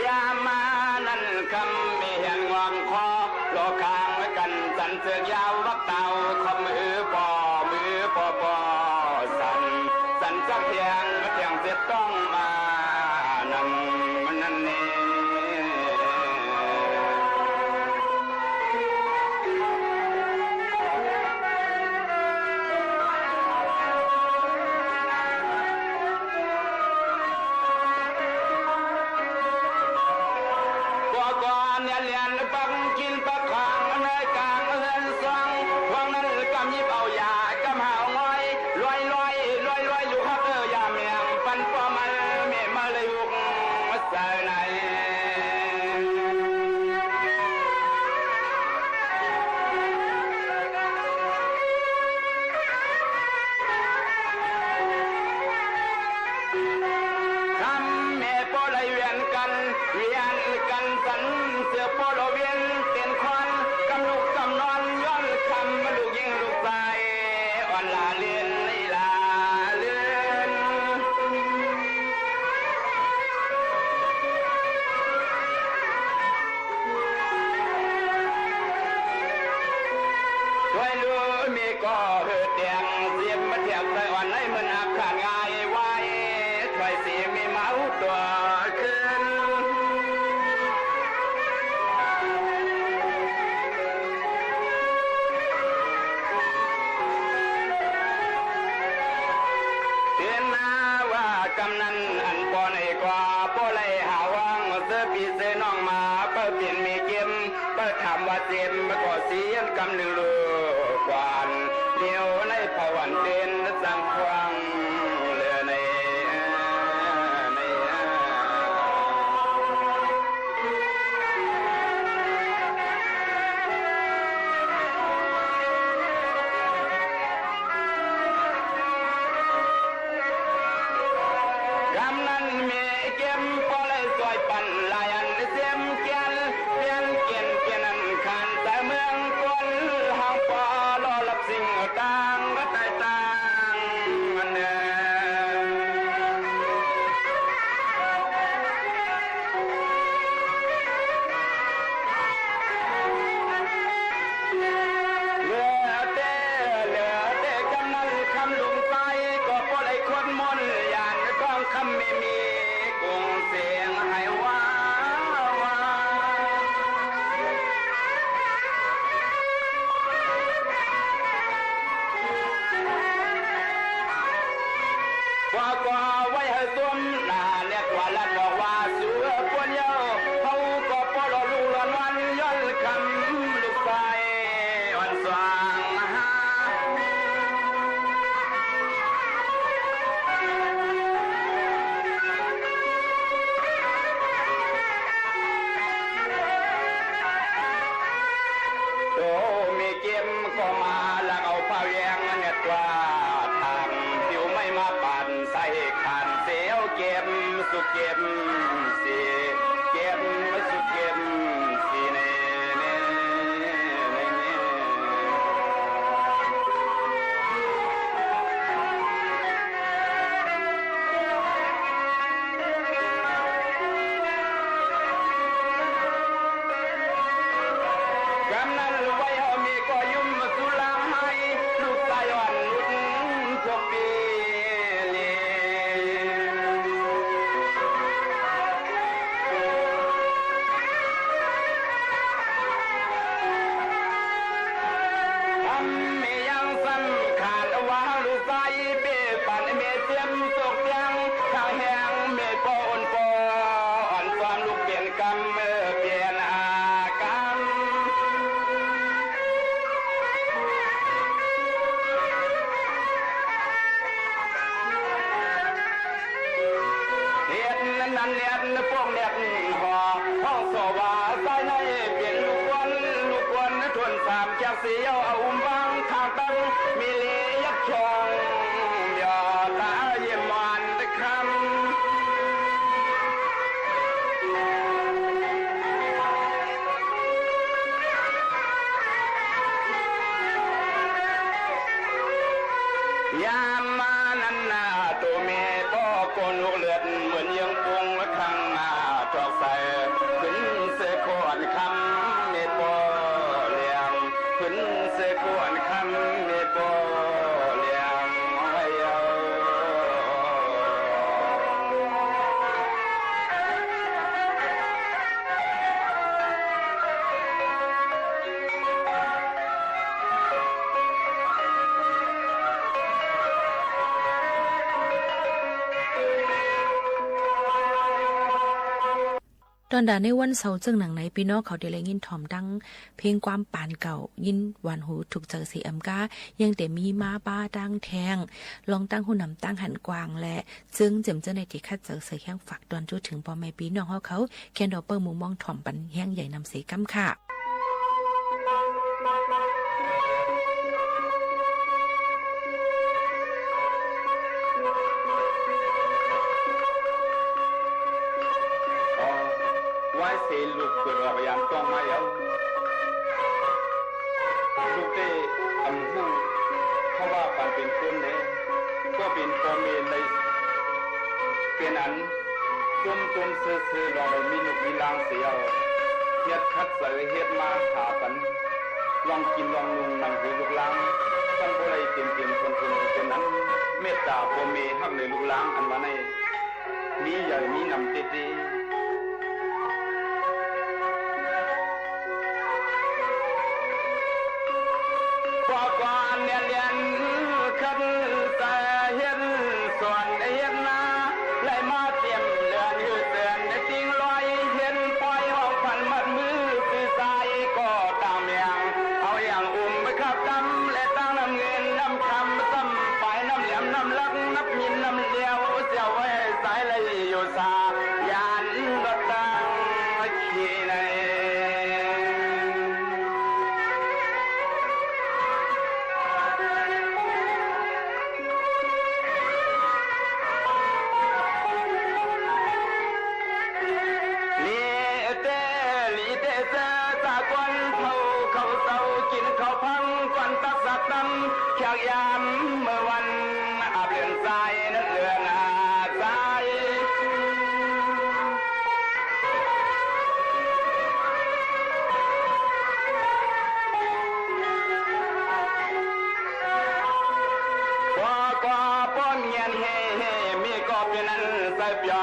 ยามมานั้นคำมีเหียนงวงคอ รอข้างกั๋นสันเสือกยาววักเต่า คอมหือปอ มือปอปอ สัน สันจักเที่ยง เที่ยงเสร็จต้องมา นั้น นั้นนี่ ปอก่อนเนี่ยเลียนปักกิ๋นปักขาง ในก๋างเฮือนซอง พวกนั้นกำหยิบเอาหยากำหาวง่อย ลอยลอย ลอยลอย ลูกฮักเอ้ย อย่าแม่งปันปอมัน แม่มาเลยหุก ใส่ใน คำแม่ปอไหลเวียนกั๋น เวียนกั๋นสัน เสือปอละเวียนเต้นควัน กำลุกกำนอนย้อนคำ ลูกหญิงลูกชาย อ่อนหล้าเลื่อน หล้าเลื่อน ถ้วยลูมีก่อหื้อเตียง เสียบมาเทียบใส่อ่อน ให้มันอักขานง่ายไว ถ้วยสีมีเมาตั๋วขึ้น เตื๋อนหน้าว่ากำนันอันปอในกว่า ปอไหลหาวัง เสือปี้เสือน้องมา เปิ้นเป๋นมีเก็ม เปิ้นถามว่าเจ็บ ก็เสียนกำนึ่งลูกขวัญ เดี๋ยวในผวันเต้นสังขวังเหลือใน ใน กำนันแม่เก็มปอเลยจ้อยปันหลายอันเสียมเกียน เสียมเกียนเกียนอันขันแต่เมืองคน หางปอรอรับสิ่งต่างก็ตายต่างอันเดิม หน้าแนกว่าละบอกว่าสู่เปิ้นเย้า เฮาก็ปอหล่อลุกหล่อนวันย้อนกำลูกใสอ่อนสว่างหา โตเมเก็มก็มาลักเอาผ้าแยงแนกว่า ตางผิวไม้มาปาดใส่ขานเสียวเก็มสุกเก็มสี เก็มสุกเก็มสีเน่เน่เน่เน่ กำนั้นไว้เฮามีก็ยุ่มสุราให้ ลูกใสอ่อนหลุดพวกปี๋เหล่ กำเมยังสำคัญว่าลูกใสเป๋ปันเมเจียมตกเตียง ทางแหงเมป้ออ่อนป้ออ่อนความลูกเป๋นกำเมอเป๋นอากำ เฮ็ดนั้นเฮ็ดปกแนกห่อ ห้องสอว่าใสในเป๋นลูกกวน ลูกกวนทนสามจักเสียวเอาอุ้มวางข้างตั้ง มีเลยักษ์ช่อง ยอดตาเยี่ยมหวานคำ ยามมานั้นนา โตเมป้อโกนลูกเลือดเหมือนเยื้องปุงข้างหน้าถอกใส ขึ้นเสกโคนคำเมป้อเหลี่ยม ขึ้นเสกโคนคำเมป้อเหลี่ยมไว้เอา ตอนดาในวันเสาร์เจิ่งหนังใน ปี้น้องเขาได้แลยินถ่อมดังเพลงความปานเก่า ยินหวานหูถูกใจ๋เสียแอมก้า ยังแต่มีมาป้าตั้งแทง ลองตั้งหูหนำตั้งหันกว้าง และเจิ่งเจิมเจ้าในตี้คัดเจ๋อเสียงแฮงฝากตอนจู้เถิงป้อแม่ปี้น้องเฮาเขา แคนดอเปิ้ลมุมมองถ่อมปันแฮงใหญ่นำเสกำค่ะ อ๋อ ไหว้เสกลูกเกิดออกยามต้องมาแล้ว ลูกได้อำฮู้ เพราะว่าปานเป๋นคนเน่ ก็เป๋นป้อเมย์ใน เป๋นอัน จมจมเซอเซอลองมีลูกมีหลานเสีย เฮ็ดคัดใจ๋เฮ็ดมาหาปัน ลองกิ๋นลองนุ่งนำหื้อลูกหลาน ต้องบ่ได้เต๋มเต๋มทนทนเป๋นอัน เมตต๋าป้อเมย์ฮักในลูกหลานอันว่าใน มีใหญ่มีนำเต๊เต๊ ปอก่อนเนี่ยเรียนคัดใจ๋เฮ็ดสวนเฮ็ดนา ได้มาเต๋มเดือนหื้อเตือนในติ่งลอย เห็นปอยห้องพันมัดมือ ปีสายก็ตางเมียง เอาอย่างอุ้มไปขับกำ และตั้งน้ำเงินน้ำคำ ซ้ำปายน้ำแหลมน้ำลัก นับหินน้ำเหลียว เสียไว้สายเลยอยู่สา ยานรถตั้งขี่ใน ลีเต้ ลีเต้เจ้า จากวันเฒ่าเขาเศร้า กิ๋นข้าวพัง ก่อนตักสากตำ เขียกยามเมื่อวัน อาบเดือนสาย นั้นเดือนอาบสาย ปอก่อป้อนเงียนเฮเฮ มีก็เป๋นอันใส่เปีย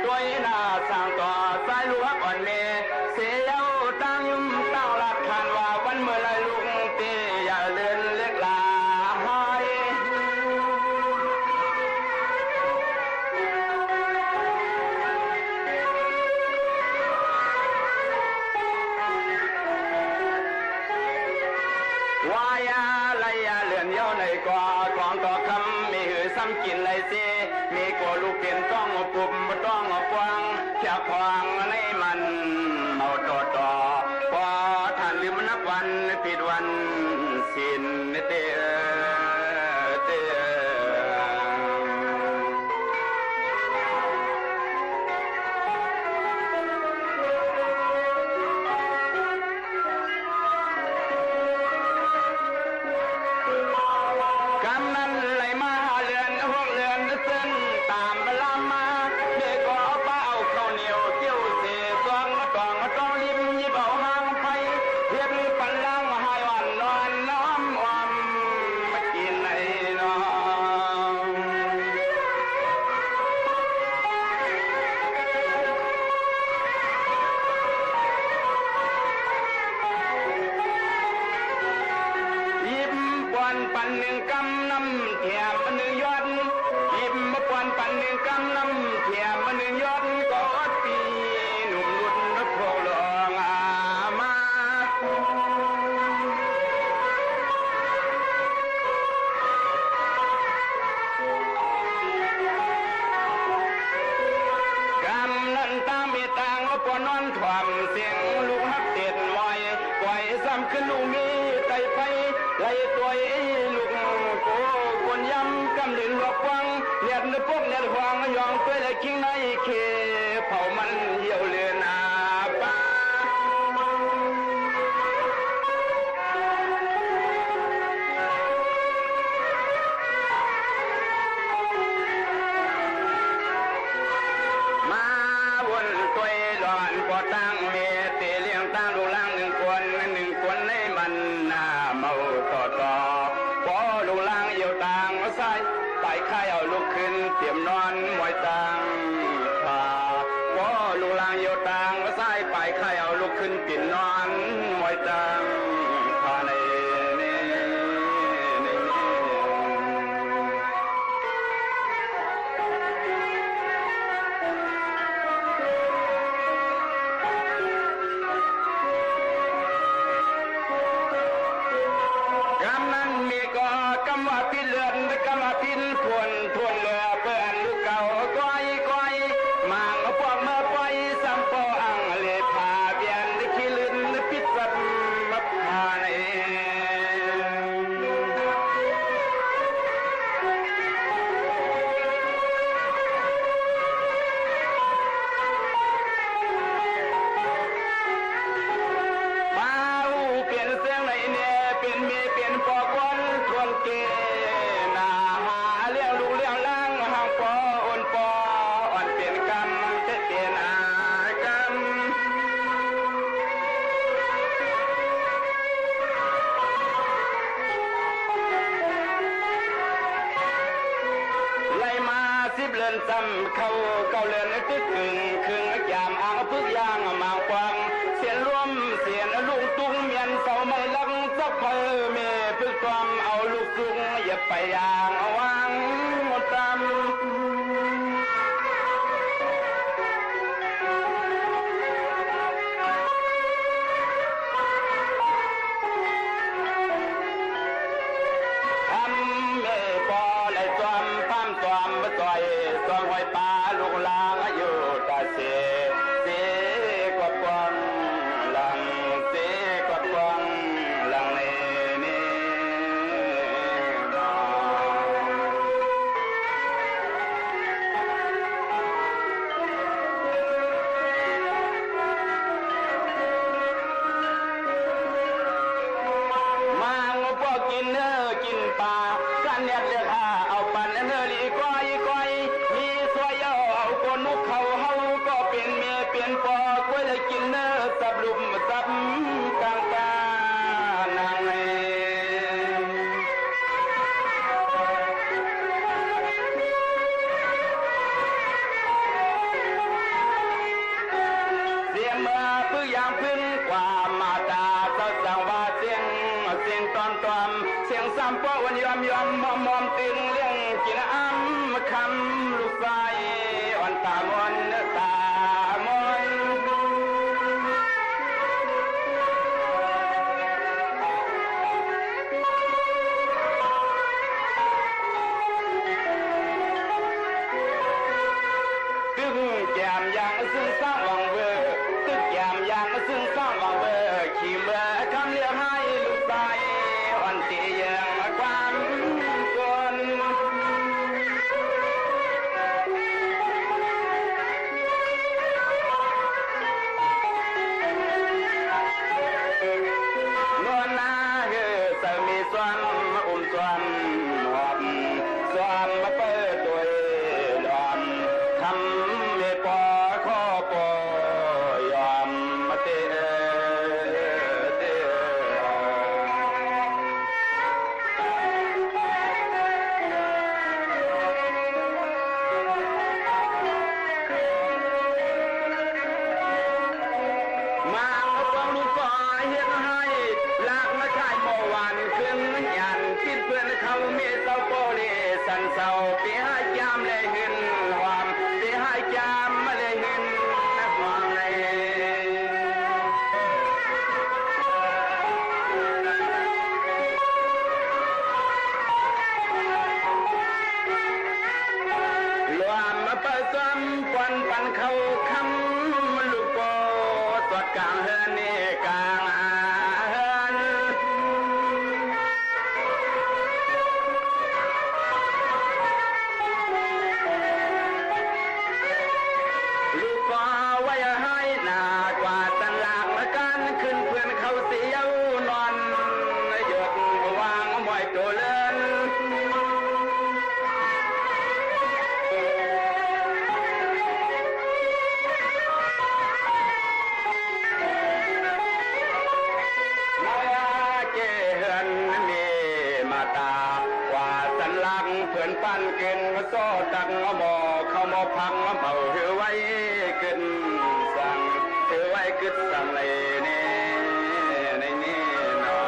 ตวยหน้าสร้างต่อสายลูกอ่อนเมย์ เสียวตั้งยุ่มตั้งหลักขานว่า วันเมื่อไรลูกเต้อย่าเลินเล็กหลาย ของในมันเมาต่อต่อ บ่ท่านลืมนับวันผิดวันศีลเตอ เตอ กำนั้นไหลมาห้าเดือนหกเดือนเซิ่นต๋ามลำมา แม่ก็เอาปลาเอาข้าวเหนียวเจียวเส สวงต๋องต้องรีบหยิบเอาหางไผ่ เฮ็ดปันลางหายอ่อนนอนน้อมออมมากิ๋นไหนนอ หยิบปอนปันนึ่งกำน้ำแถมนึ่งหยอด หยิบปอนปันนึ่งกำน้ำแถมนึ่งหยอด ก็อดปี้หนุ่มรุ่นพวกหลวงอามา กำนั้นตางเมตตางปอนนอนถ่วมเสียงลูกฮักเต็ดมอย ก้อยซ้ำขึ้นลูกมีไตไฟ ไล่ตวยลูกโกคนย้ำกำเล่นหลอกกวาง แหนดปกแหนดหวางยองตวยและคิงในเค เผามันเหี่ยวเหลือหนาปา มาวนตวยหลอนปอตั้งแม่เตเลี้ยงตั้งลูกหลางนึ่งคน นึ่งคนในมันหน้าเมาต่อต่อ ปอลูกหลางเหี่ยวตางซ้าย ปายค่ายเอาลุกขึ้นเตรียมนอนมอยตังผ้า ปอลูกหลางเหี่ยวตางซ้าย ปายค่ายเอาลุกขึ้นปิ่นนอนมอยตังผ้าใน ใน ใน กำนั้นมีก็กำว่าพิษเลือด กำว่าพิษทวนทวนเหลือเปิ้นลูกเก่าก้อยก้อย หมางปวกเมื่อปอยซ้ำปออังเลพาเบียนขี้ลื่นพิษสัตว์มาพาใน ปาอู้เปลี่ยนเสียงไหนแน่ เปลี่ยนเมย์เปลี่ยนปอกวนทวนเก หน้าหาเลี้ยงลูกเลี้ยงหลาน หางปออ่อนปออ่อนเปลี่ยนกำเตเตนากำ ไล่มาสิบเลินซ้ำเข้าเก้าเลินตึกครึ่ง ครึ่งยามอ่างพึกยางหมางกวาง เสียนรวมเสียนลุงตุงเมียนเสาไม้ลัก สักเผอเมย์พึกตวมเอาลูกสุก อย่าไปอย่างวางตำ ทำเมย์ปอไหลตวม พร่ำตวมมาจ่อย ตวมห้อยปาลูกหลางอยู่ตาเส เสกดกวางหลัง เสกดกวางหลังในนี้ มางปอกิ๋นเนื้อกิ๋นปลา กั๋นแหนดเลือกหาเอาปันเนื้อลีก้อยก้อย มีส่วยเอาเอาคนนุกเขา เฮาก็เป๋นเมย์เป๋นปอ ก้วยละกิ๋นเนื้อสับลุ่มสับกลางกานางเมย์ เสียเมื่อพึกยางพึงกว่ามาตา เจ้าสั่งว่าเสียง เสียงตอนตอม เสียงซ้ำป้อวันยอมยอมมอมมอมตึงเลี้ยงกิ๋นอ้ำคำลูกชายอ่อนตามนตามน ตึง แจ่มอย่างซึ่งสร้างหวังเว่อ ตึกแจ่มอย่างซึ่งสร้างหวังเว่อ ขี้เมื่อคำเลือกหื้อลูกใต้ อ่อนตี้เยื่องความกวน นวลนาหื้อเสามีส้วม อุ้มส้วมหอบ ส้วมมาเปิดตวยหลอม ทำเมปอขอปอยอมมาเตเต มาเอาปองลูกก็เฮ็ดหื้อ ลากมาขายหม้อหวานขึ้น หยันกิ๋นเปื้อนเขาเมเศร้าโปเลสันเศร้า เป๋นหื้อจามแลหื้นหอม เป๋นหื้อจามมาแลหื้นหอมเลย รวมมาเปิดส้วมปอนปันเข้าคำ ลูกโปสอดก๋างเฮือนนี่ก๋างเฮือน ลูกก็ว่าอย่าหื้อหน้ากว่าตันหลัง ก๋านขึ้นเปื้อนเขาเสียวนอน หยดวางหม้อยโตเลิน มาเกเฮือนเมมาตา กว่าสันหลังเปื้อนปันกึ๊น มาซ้อตักหม้อเข้าหม้อผัก มาเผาหื้อไว้กึ๊นสั่ง หื้อไว้กึ๊นสั่งในเน่ ในเน่หนอ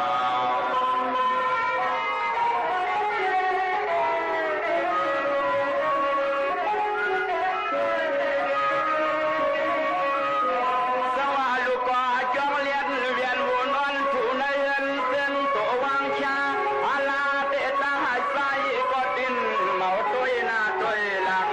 สว่าลูกก็จ้องเลียนเวียนวนอ่อนผู้ในเฮือนเซินโตวางชา อาลาเตะตาหายใสก็ติ้นเมาตวยหน้าตวยหลัง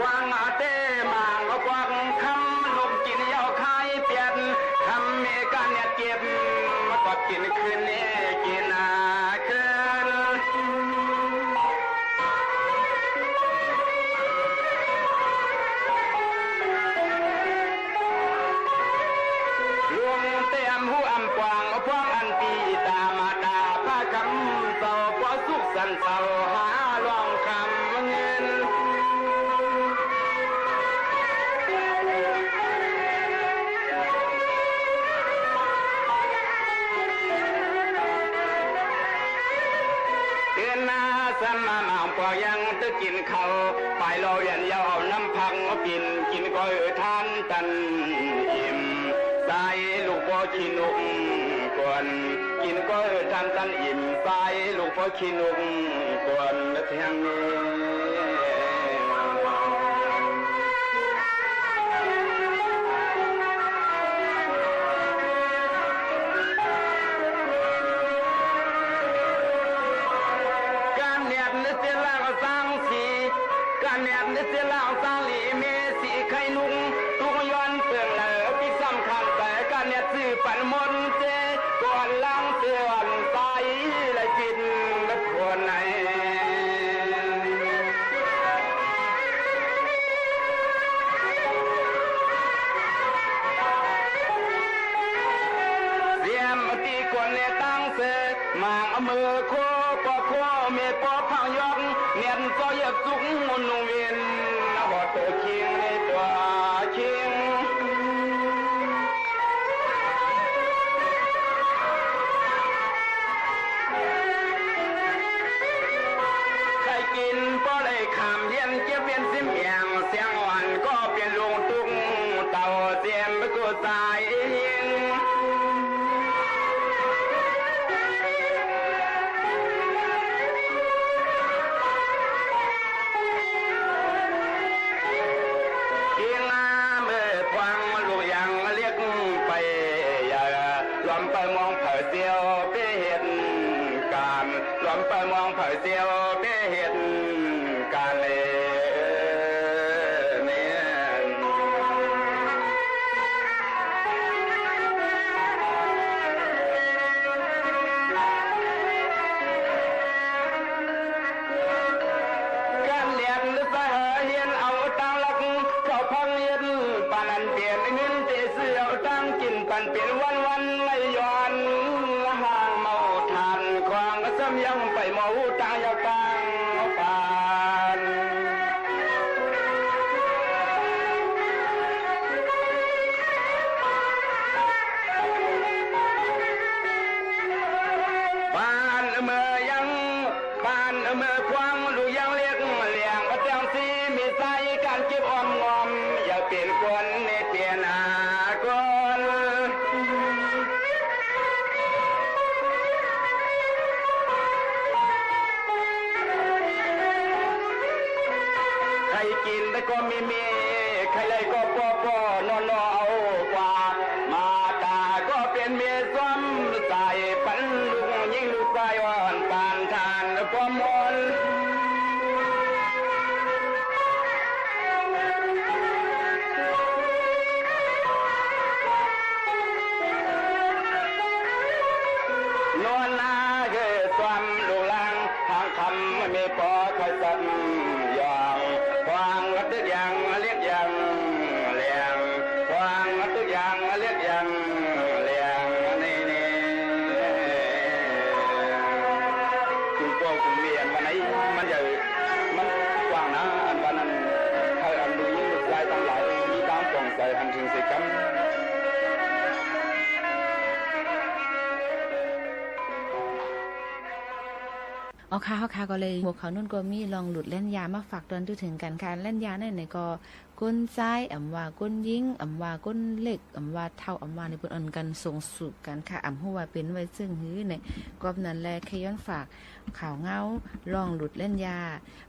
วางอาเต้หมางกวักคำ ลูกกิ๋นเหย้าคายเปียด ทำเมก๋าเน็ดเจ็บ มาก็กิ๋นคืนนี้กิ๋นหน้าคืน ลุงเตรียมหูอำกว้าง พวกอันปีตามาดา พระคำเศร้า พอสุขสันต์เศร้า หาล่วงคำเงิน เตือนหน้าสันมาหมางปอยังตึกกิ๋นข้าว ไปรอเวียนเหย้าเอาน้ำผักมาปิ่น กิ๋นก็เออทานตันอิ่ม ใสลูกปอขี้หนุกกวน กิ๋นก็เออทานตันอิ่ม ใสลูกปอขี้หนุกกวนแทงนี้ ก๋าเน็ดเสียหลังสังสี ก๋าเน็ดเสียหลังสังหลี เมสีไข่นุก ตุกย้อนเปิงเหลอ ปิ๊กสำคัญแต่ก๋าเน็ดซื่อปันมนต์เจ ก่อนหลังเสือนใส และจิตและคนไหน เสียมตีคนในตั้งเสก หมางเอามือโคปอโคเมปอพังยอก เนียนซอเหยียบสุกมุนเวียน หอดตัวคิงในตัวคิง ใครกิ๋นปอได้ขามเย็น เจ็บเวียนซิมเอียง เสียงอ่อนก็เปลี่ยนลงตุก เต่าเสียมไปกู้สาย เอียงมาเมื่อควางลูกยังเรียกไป ไปมองเผาเสี้ยวไปเฮ็ดก๋าน ลมไปมองเผาเสี้ยวไปเฮ็ดก๋านเลยเนี่ย ก๋านเลียนสะหาเฮียนเอาตังค์หลัก เข้าพังเฮียน ปานนั้นเป๋นเงินเตซื้อเอาตังค์กิ๋นปันเป๋นวันๆ ไล่ย้อน ห่างเมาถ่าน ขวางซ้ำยังไปเมาตังค์ยาวตังค์ปาน ปานเมื่อยัง ปานเมื่อควางลูกยังเล็ก เลี้ยงบ่เตียงสี มีสายก๋านเก็บออมงอม อย่าเป๋นคนในเป๋นอาคน ใค่กิ๋นแต่ก็มีมี ใค่ไล่ก็ป้อๆ นอๆ เอากว่า มาต๋าก็เป๋นเมียซ้อม ใส่ปันลูกญิงลูกจายอ่อน ปานถ่านความอ่อน นอนนาเกยซ้อมลูกหลาน หางค่ำมีป้อใค่ซ้ำยอง ควางตึกยังเล็กยังแหลง ควางตึกยังเล็กยังแหลง นี่ๆ กุมป้อกุมเมียอันว่าไหน มันใหญ่ มันกว้างนา อันว่านั้น ใค่อันลูกญิงลูกจายตังหลาย มีต๋ามป่องใสหันเถิงเสียจำ อ๋อค่ะ เฮาค่ะ ก็เลยหัวข่าวนู้นก็มีลองหลุดเล่นยามาฝากตอนทั่วถึงกั๋นค่ะ เล่นยาในไหนก็ คนจาย อ่ำว่าคนญิง อ่ำว่าคนเล็ก อ่ำว่าเฒ่า อ่ำว่าในเปิ้นอ่อนกั๋นส่งสูบกั๋นค่ะ อ่ำฮู้ว่าเป๋นไว้เจิ่งหื้อเนี่ย กอบนั้นแล ใค่ย้อนฝากข่าวเงา ลองหลุดเล่นยา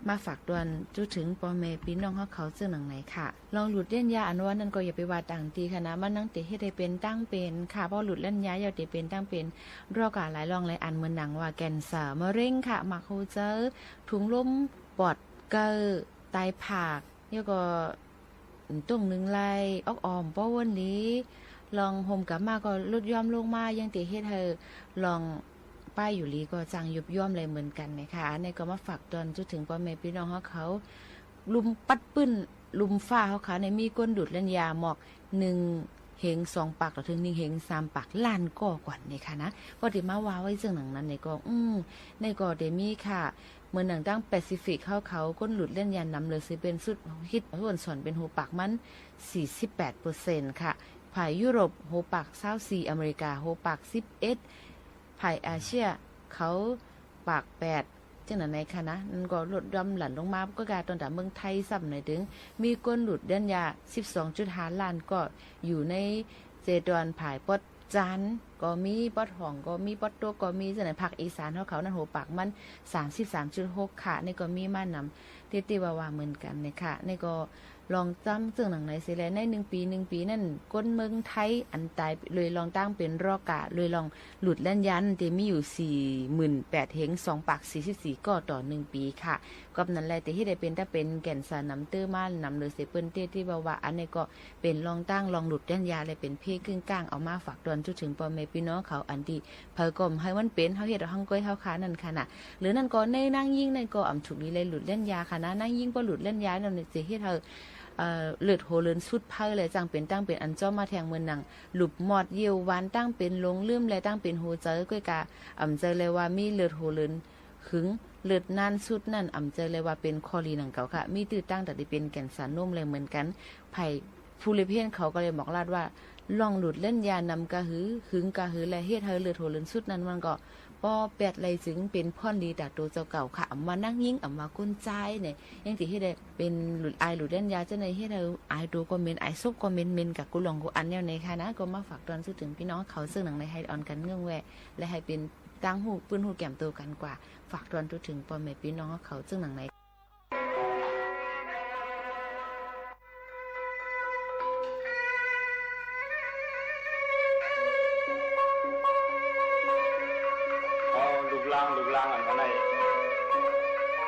มาฝากตอนทั่วถึงป้อแม่ปี้น้องเฮาเขาเจิ่งหนังไหนค่ะ ลองหลุดเล่นยาอันว่านั้นก็อย่าไปว่าต่างตี้ค่ะนะ มันนั่งเต๋เฮ็ดหื้อเป๋นตั้งเป๋นค่ะ เพราะหลุดเล่นยาเยียะเต๋เป๋นตั้งเป๋น โรคาหลายร่องหลายอัน เหมือนหนังว่าแกนเซอร์ มะเร็งค่ะ หมากหัวใจ๋ ถุงลม ปอด เก๊า ไต ผาก แล้วก็ ตุ้งนึ่งไล่ ออกอ่อมป้อวนหลี ลองโฮมกลับมาก็ลดย่อมลงมา ยังเต๋เฮ็ดหื้อลองป้ายอยู่หลีก็จั่งยุบย่อมเลยเหมือนกั๋นนะคะ อันนี้ก็มาฝากตอนทั่วถึงป้อแม่ปี้น้องเฮาเขา ลุ่มปัดปื้น ลุ่มฟ้าเฮาค่ะ ในมีคนหลุดเล่นยาหมอก นึ่งเฮงสองปาก ต่อเถิงนึ่งเฮงสามปาก ล้านก่อก่อนเนี่ยค่ะนะ ก็เต๋มาว่าไว้เจิ่งหนังนั้นเนี่ยก็ อืม ในก็เต๋มีค่ะ เหมือนหนังตั้งแปซิฟิกเฮาเขา คนหลุดเล่นยานำเลยสิเป๋นสุดฮิต ส่วนส่วนเป๋นหัวปากมัน สี่สิบแปดเปอร์เซ็นต์ ค่ะ ฝ่ายยุโรปหัวปาก ซาวสี่ อเมริกาหัวปาก สิบเอ็ด ฝ่ายเอเชียเขาปาก แปด เจ้าหน้าในค่ะนะ นั่นก็ลดย่อมหลั่นลงมา ก็กาตอนต๋าเมืองไทยซ้ำไหนเถิง มีคนหลุดเล่นยา สิบสองจุดห้าล้านก่อ อยู่ในเจดอนฝ่ายปอด จานก็มี ปอดห้องก็มี ปอดโต๊ะก็มี เจ้าหน้าภาคอีสานเฮาเขานั้นหัวปากมัน สามสิบสามจุดหก ค่ะ นี่ก็มีมานำ ตี้ตี้ว่าว่าเหมือนกั๋นเนี่ยค่ะ นี่ก็ลองจำเจิ่งหนังไหนเสียแล ในนึ่งปี นึ่งปีนั้น คนเมืองไทยอันต๋ายโดยลองตั้งเป๋นโรคา โดยลองหลุดเล่นยานั้นเต๋มีอยู่ สี่หมื่นแปดเฮงสองปาก สี่สิบสี่ก่อ ต่อนึ่งปีค่ะ กอบนั้นแลเต๋เฮ็ดหื้อเป๋นต๋าเป๋นแกนเซอร์นำเตื้อมานำเลยเสียเปิ้นตี้ตี้ว่าว่า อันนี้ก็ เป๋นลองตั้งลองหลุดเล่นยาและเป๋นเพ่งกึ่งกลาง เอามาฝากตอนทั่วถึงป้อแม่ปี้น้องเขา อันตี้เผลอก็บ่หื้อมันเป๋น เฮาเฮ็ดเอาหังก้อยเฮาค่ะนั่นค่ะนะ หรือนั้นก็ในนางญิงนั้นก็อ่ำถูกดีเลยหลุดเล่นยาค่ะนะ นางญิงป้อหลุดเล่นยานั้นจะเฮ็ดหื้อ เอ่อ เลือดหัวเลินสุดเผาเลย จั่งเป๋นตั้งเป๋นอันจ้อมมาแทงเหมือนหนัง หลุบหมอด เยี่ยวหวาน ตั้งเป๋นหลงลืมและตั้งเป๋นหัวใจ๋ ก้อยกาอ่ำใจ๋เลยว่ามีเลือดหัวเลิน หึง เลือดนานสุดนั้นอ่ำใจ๋เลยว่าเป๋นข้อดีหนังเก่าค่ะ มีตื้อตั้งต๋าตี้เป๋นแกนเซอร์นมเลยเหมือนกั๋น ฝ่ายผู้เล็บเฮี้ยนเขาก็เลยบอกลาดว่า ลองหลุดเล่นยานำกาหือ หึงกาหือ และเฮ็ดหื้อเลือดหัวเลินสุดนั้นมันก็ป้อแป๊ดเลย จึงเป๋นพ่อนดีต๋าตั๋วเจ้าเก่าค่ะ อ่ำว่านางญิง อ่ำว่าคนจายเนี่ย ยังตี้เฮ็ดหื้อเป๋นหลุดอายหลุดเล่นยาเจ้าใน เฮ็ดหื้ออายตั๋วก็เหม็น อายศพก็เหม็น เหม็นกั๋นกู้หล่องกู้อันแนวในค่ะนะ ก็มาฝากตอนทั่วถึงปี้น้องเขา เจิ่งหนังในหื้ออ่อนกั๋นเงิ่งแว และหื้อเป๋นตางฮู้ปื้นฮู้แก้มตั๋วกั๋นกว่า ฝากตอนทั่วถึงป้อแม่ปี้น้องเขา เจิ่งหนังใน ลางลูกลางอันว่าใน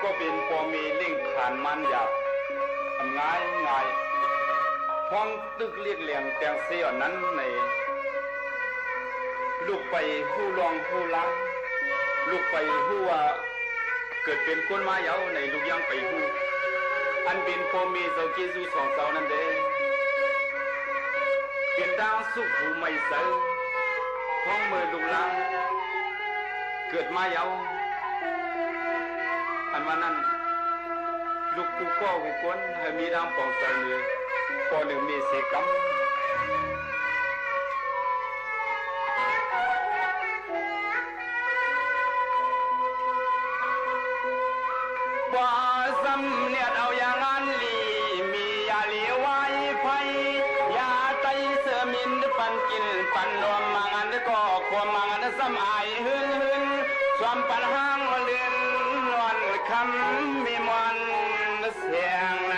ก็เป๋นป้อแม่เล็งผลาญมารหยาบ อันง่ายง่าย พ้องตึกเลียกแหลงแตงเซอ่อนนั้นใน ลูกไปฮู้ล่องฮู้ลาง ลูกไปฮู้ว่า เกิดเป๋นคนมาเยาว์ใน ลูกยังไปฮู้ อันเป๋นป้อแม่เจ้าเจซูสองเจ้านั้นเด้ เป๋นตางสุกหูใหม่ใส พ้องเมื่อลูกลาง เกิดมาเยาว์ อันว่านั้น ลูกกู้ก้อกู้ก้น หื้อมีตางป๋องใจ๋เลือ ป้อเลือแม่เสียกำ บ่สำเนียดเอาอย่างอั้นลี มียาหลีไว้ไพ ยาไต้เสื้อมินปันกิ๋นปันนม มาอันก็ความมาอันซ้ำอายหื้นหื้น สวมปันห้างเลือนนอนคำมีมวลเสียงใน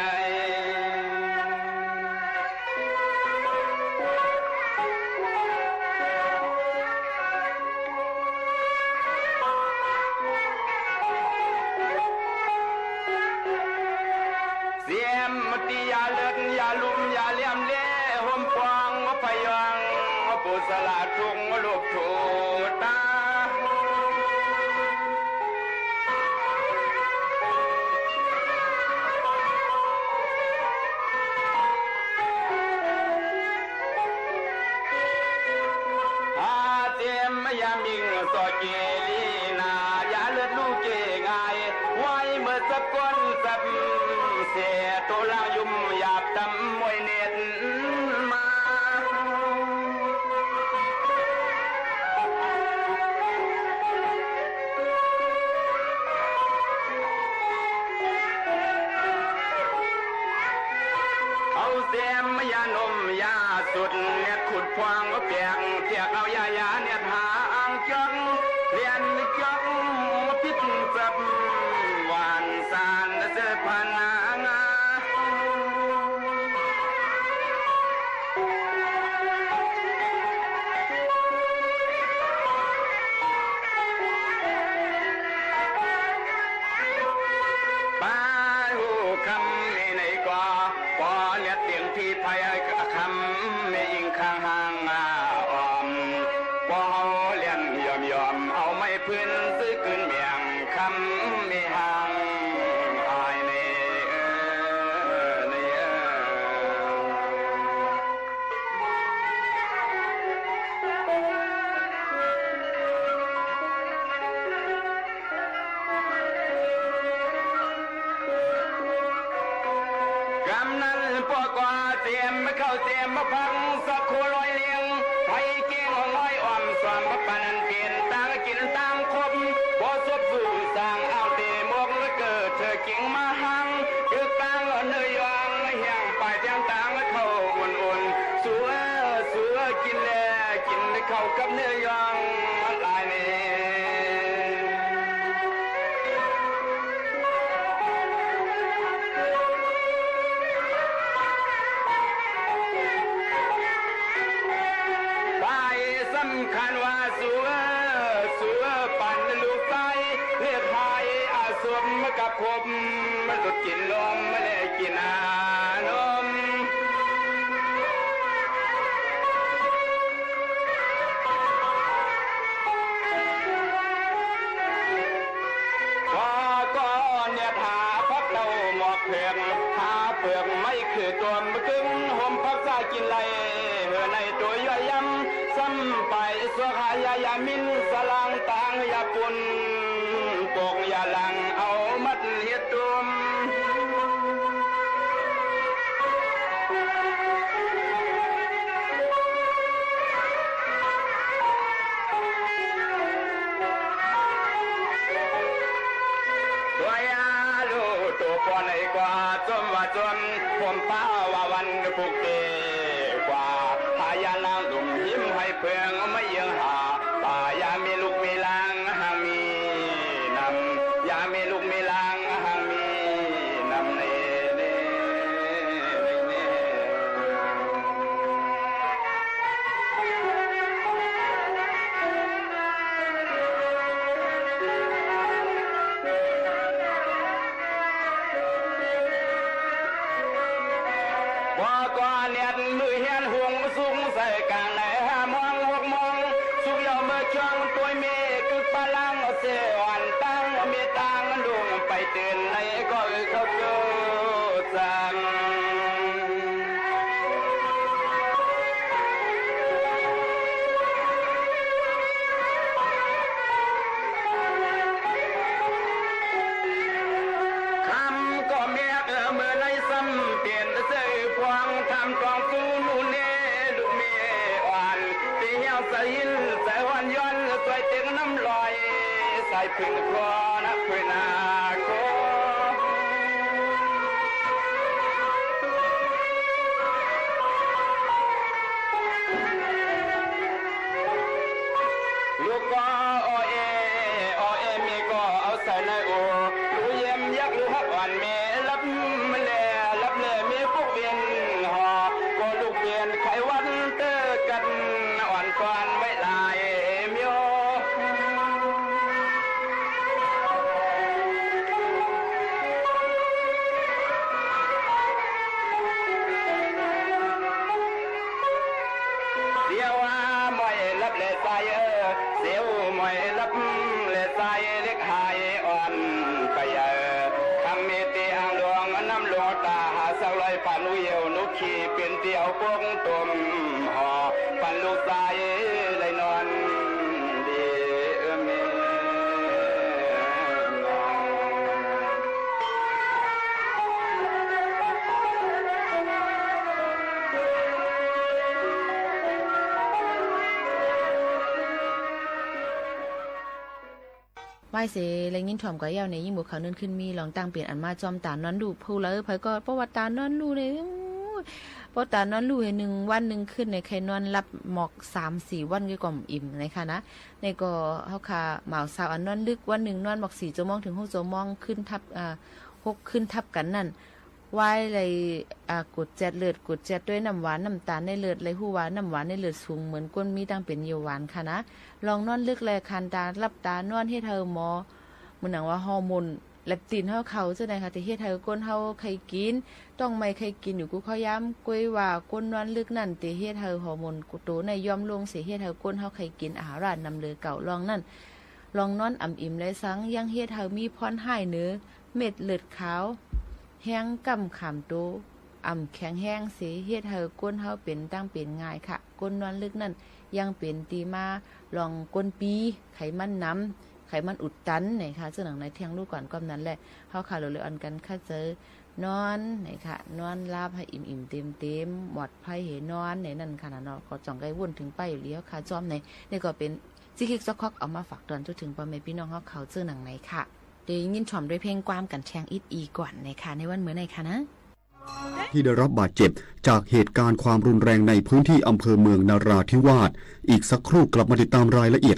เสียมตี้ยาเลิศยาลุ่มยาเหลี่ยมเล่ ห่มปองพยอง ผู้สละทุกข์ลูกถูตา หาเจียมยามิงสอเกลีนา ยาเลือดลูกเกง่าย ไว้เมื่อสับก้นสับเส โตลางยุ่มหยาบตำมวยเน็ตมา เอาเสียมยานมยาสุด เน็ดขุดพวงเปียก เปียกเอายายาเน็ดหางจอก เลียนจอกปิดจับ หวานสารเสพนาง ปาหูคำในในกว่า ปอเลียดเตียงพี่ภัยคำไม่อิงข้างห้างอ่อม ปอเฮาเลียนยอมยอม เอาไม้พื้นซื้อคืนเมียงคำไม่ห่างอายในเออ ในเออ กำนั้นปอกว่าเตรียมเข้าเตรียมมาพังสักโคร้อยเลี้ยง ไผเก่งน้อยอ่อมสอมปานนั้นเปลี่ยนตางกิ๋นตางคบ บ่สบสู่สางเอาเตมกเกิดเธอกิ่งมาหัง จึกตางเนื้อยอง เฮียงปลายเตียงตางเข้าอุ่นๆ สัว สัวกิ๋นแล กิ๋นเข้ากับเนื้อยองหลายเน่ ปายสำคัญว่าสัว สัวปันลูกใต้ เลือดหายอาสมกับคบ มันสุดกิ๋นลมและกิ๋นอานม ว่าก่อนเนี่ยหาผักเต้าหมอกเผือก หาเปลือกไม้คือตัวมะกึ่ง ห่มผักสากิ๋นไหล เหือในตัวย่อยยำ ซ้ำไปสวกหายายามิน สลางตางยาปุน ปกยาลังเอามัดเฮ็ดตุม ตัวยาลูตัวปอนไอ้กว่าจมว่าจม ผมป้าว่าวันปลุกเตกว่า หายานางหนุ่มหิมให้เพิงไม่เยืองหา ป่ายามีลูกมีหลางหังมีนำ ยามีลูกมีหลางหังมีนำเนเนเนเน ใส่หินใส่อ่อนย้อน ใส่เต็งน้ำลอย ใส่ผึ้งคอนะผึ้งนาโค ลูกก็ออเอ ออเอ มีก็เอาใส่ในโอ ลูกเยี่ยมยักษ์ลูกฮักอ่อนแม่ ลับแล ลับแล มีพวกเวียนหอ ก็ลูกเวียนไขวันเตอร์กัน อ่อนกวานไว้หลายเมียว เสียวว่าหมอยลับแลสายเออ เสียวหมอยลับแลสายเล็กหายอ่อนไปเออ คำมีตีอ่างหลวงน้ำหลวงตาหาสักร้อย ปันหนูเหี่ยวหนูขี่ เปลี่ยนเตียวปงตมหอ ปันลูกสายไหลนอนดีเออแม่ ไหว้เสได้ยินถ่อมกว่าแย้วในยิ่งบวกเขานึ่นขึ้นมีลองตั้งเปลี่ยนอันมาจอมตานอนลู่ ผู้ใดใผก็เพราะว่าตานอนลู่เนี่ย อู้ เพราะตานอนลู่เหียนึ่งวันนึ่งคืนเนี่ย ใค่นอนหลับหมอกสามสี่วันก็ก่อมอิ่มนะคะนะ นี่ก็เฮาค่ะ หมาวสาวอันนอนลึก วันนึ่งนอนหมอกสี่จั่วโมงเถิงหกจั่วโมง ขึ้นทับ อ่า หกขึ้นทับกั๋นนั่น ไหว้เลย อ่า กรดเจ็ดเลือด กรดเจ็ดด้วยน้ำหวาน น้ำตาลในเลือด เลยฮู้ว่าน้ำหวานในเลือดสูง เหมือนคนมีตังเป๋นเยาว์หวานค่ะนะ ลองนอนลึกแล คานตา หลับตานอน เฮ็ดหื้อหมอ เหมือนหนังว่าฮอร์โมน เลปตินเฮาเข้าเจ้าใดค่ะ ตี้เฮ็ดหื้อคนเฮาใค่กิ๋น ต้องไม่ใค่กิ๋นอยู่กู้ข้าวยาม ก้อยว่าคนนอนลึกนั่น ตี้เฮ็ดหื้อฮอร์โมนโตในย่อมลงเส เฮ็ดหื้อคนเฮาใค่กิ๋นอาหารนำเหลือเก่า ลองนั่น ลองนอนอ่ำอิ่มแลสัง ยังเฮ็ดหื้อมีผลฮ้ายเนาะ เม็ดเลือดขาว แฮงก้ำขามโต อ่ำแข็งแฮงเส เฮ็ดหื้อคนเฮาเป๋นตังเป๋นง่ายค่ะ คนนอนลึกนั่น ยังเป๋นตี้มาลองก้นปี้ ไขมันนำ ไขมันอุดตัน นี่ค่ะ เจ้าหนังในเที่ยงรู้ก่อนก้อมนั้นแหละ เฮาค่ะ เหลือๆ อันกั๋นค่ะ เจอ นอน นี่ค่ะ นอนหลับหื้ออิ่มๆ เต็มๆ หมดไพ่หื้อนอน นี่นั่นค่ะนะเนาะ ก็จ่องใก้วุ่นเถิงไปอยู่แล้วค่ะ จอมใน นี่ก็เป๋นจิ๊กคิกซอกคอก เอามาฝากตอนทั่วเถิงป้อแม่ปี้น้องเฮาเขา เจ้าหนังในค่ะ ได้ยินถ่อมด้วยเพลงความกั๋นแทงอิดอีก่อนนะคะ ในวันมื้อในค่ะนะ ที่ได้รับบาดเจ็บจากเหตุการณ์ความรุนแรงในพื้นที่อำเภอเมืองนราธิวาส อีกสักครู่กลับมาติดตามรายละเอียด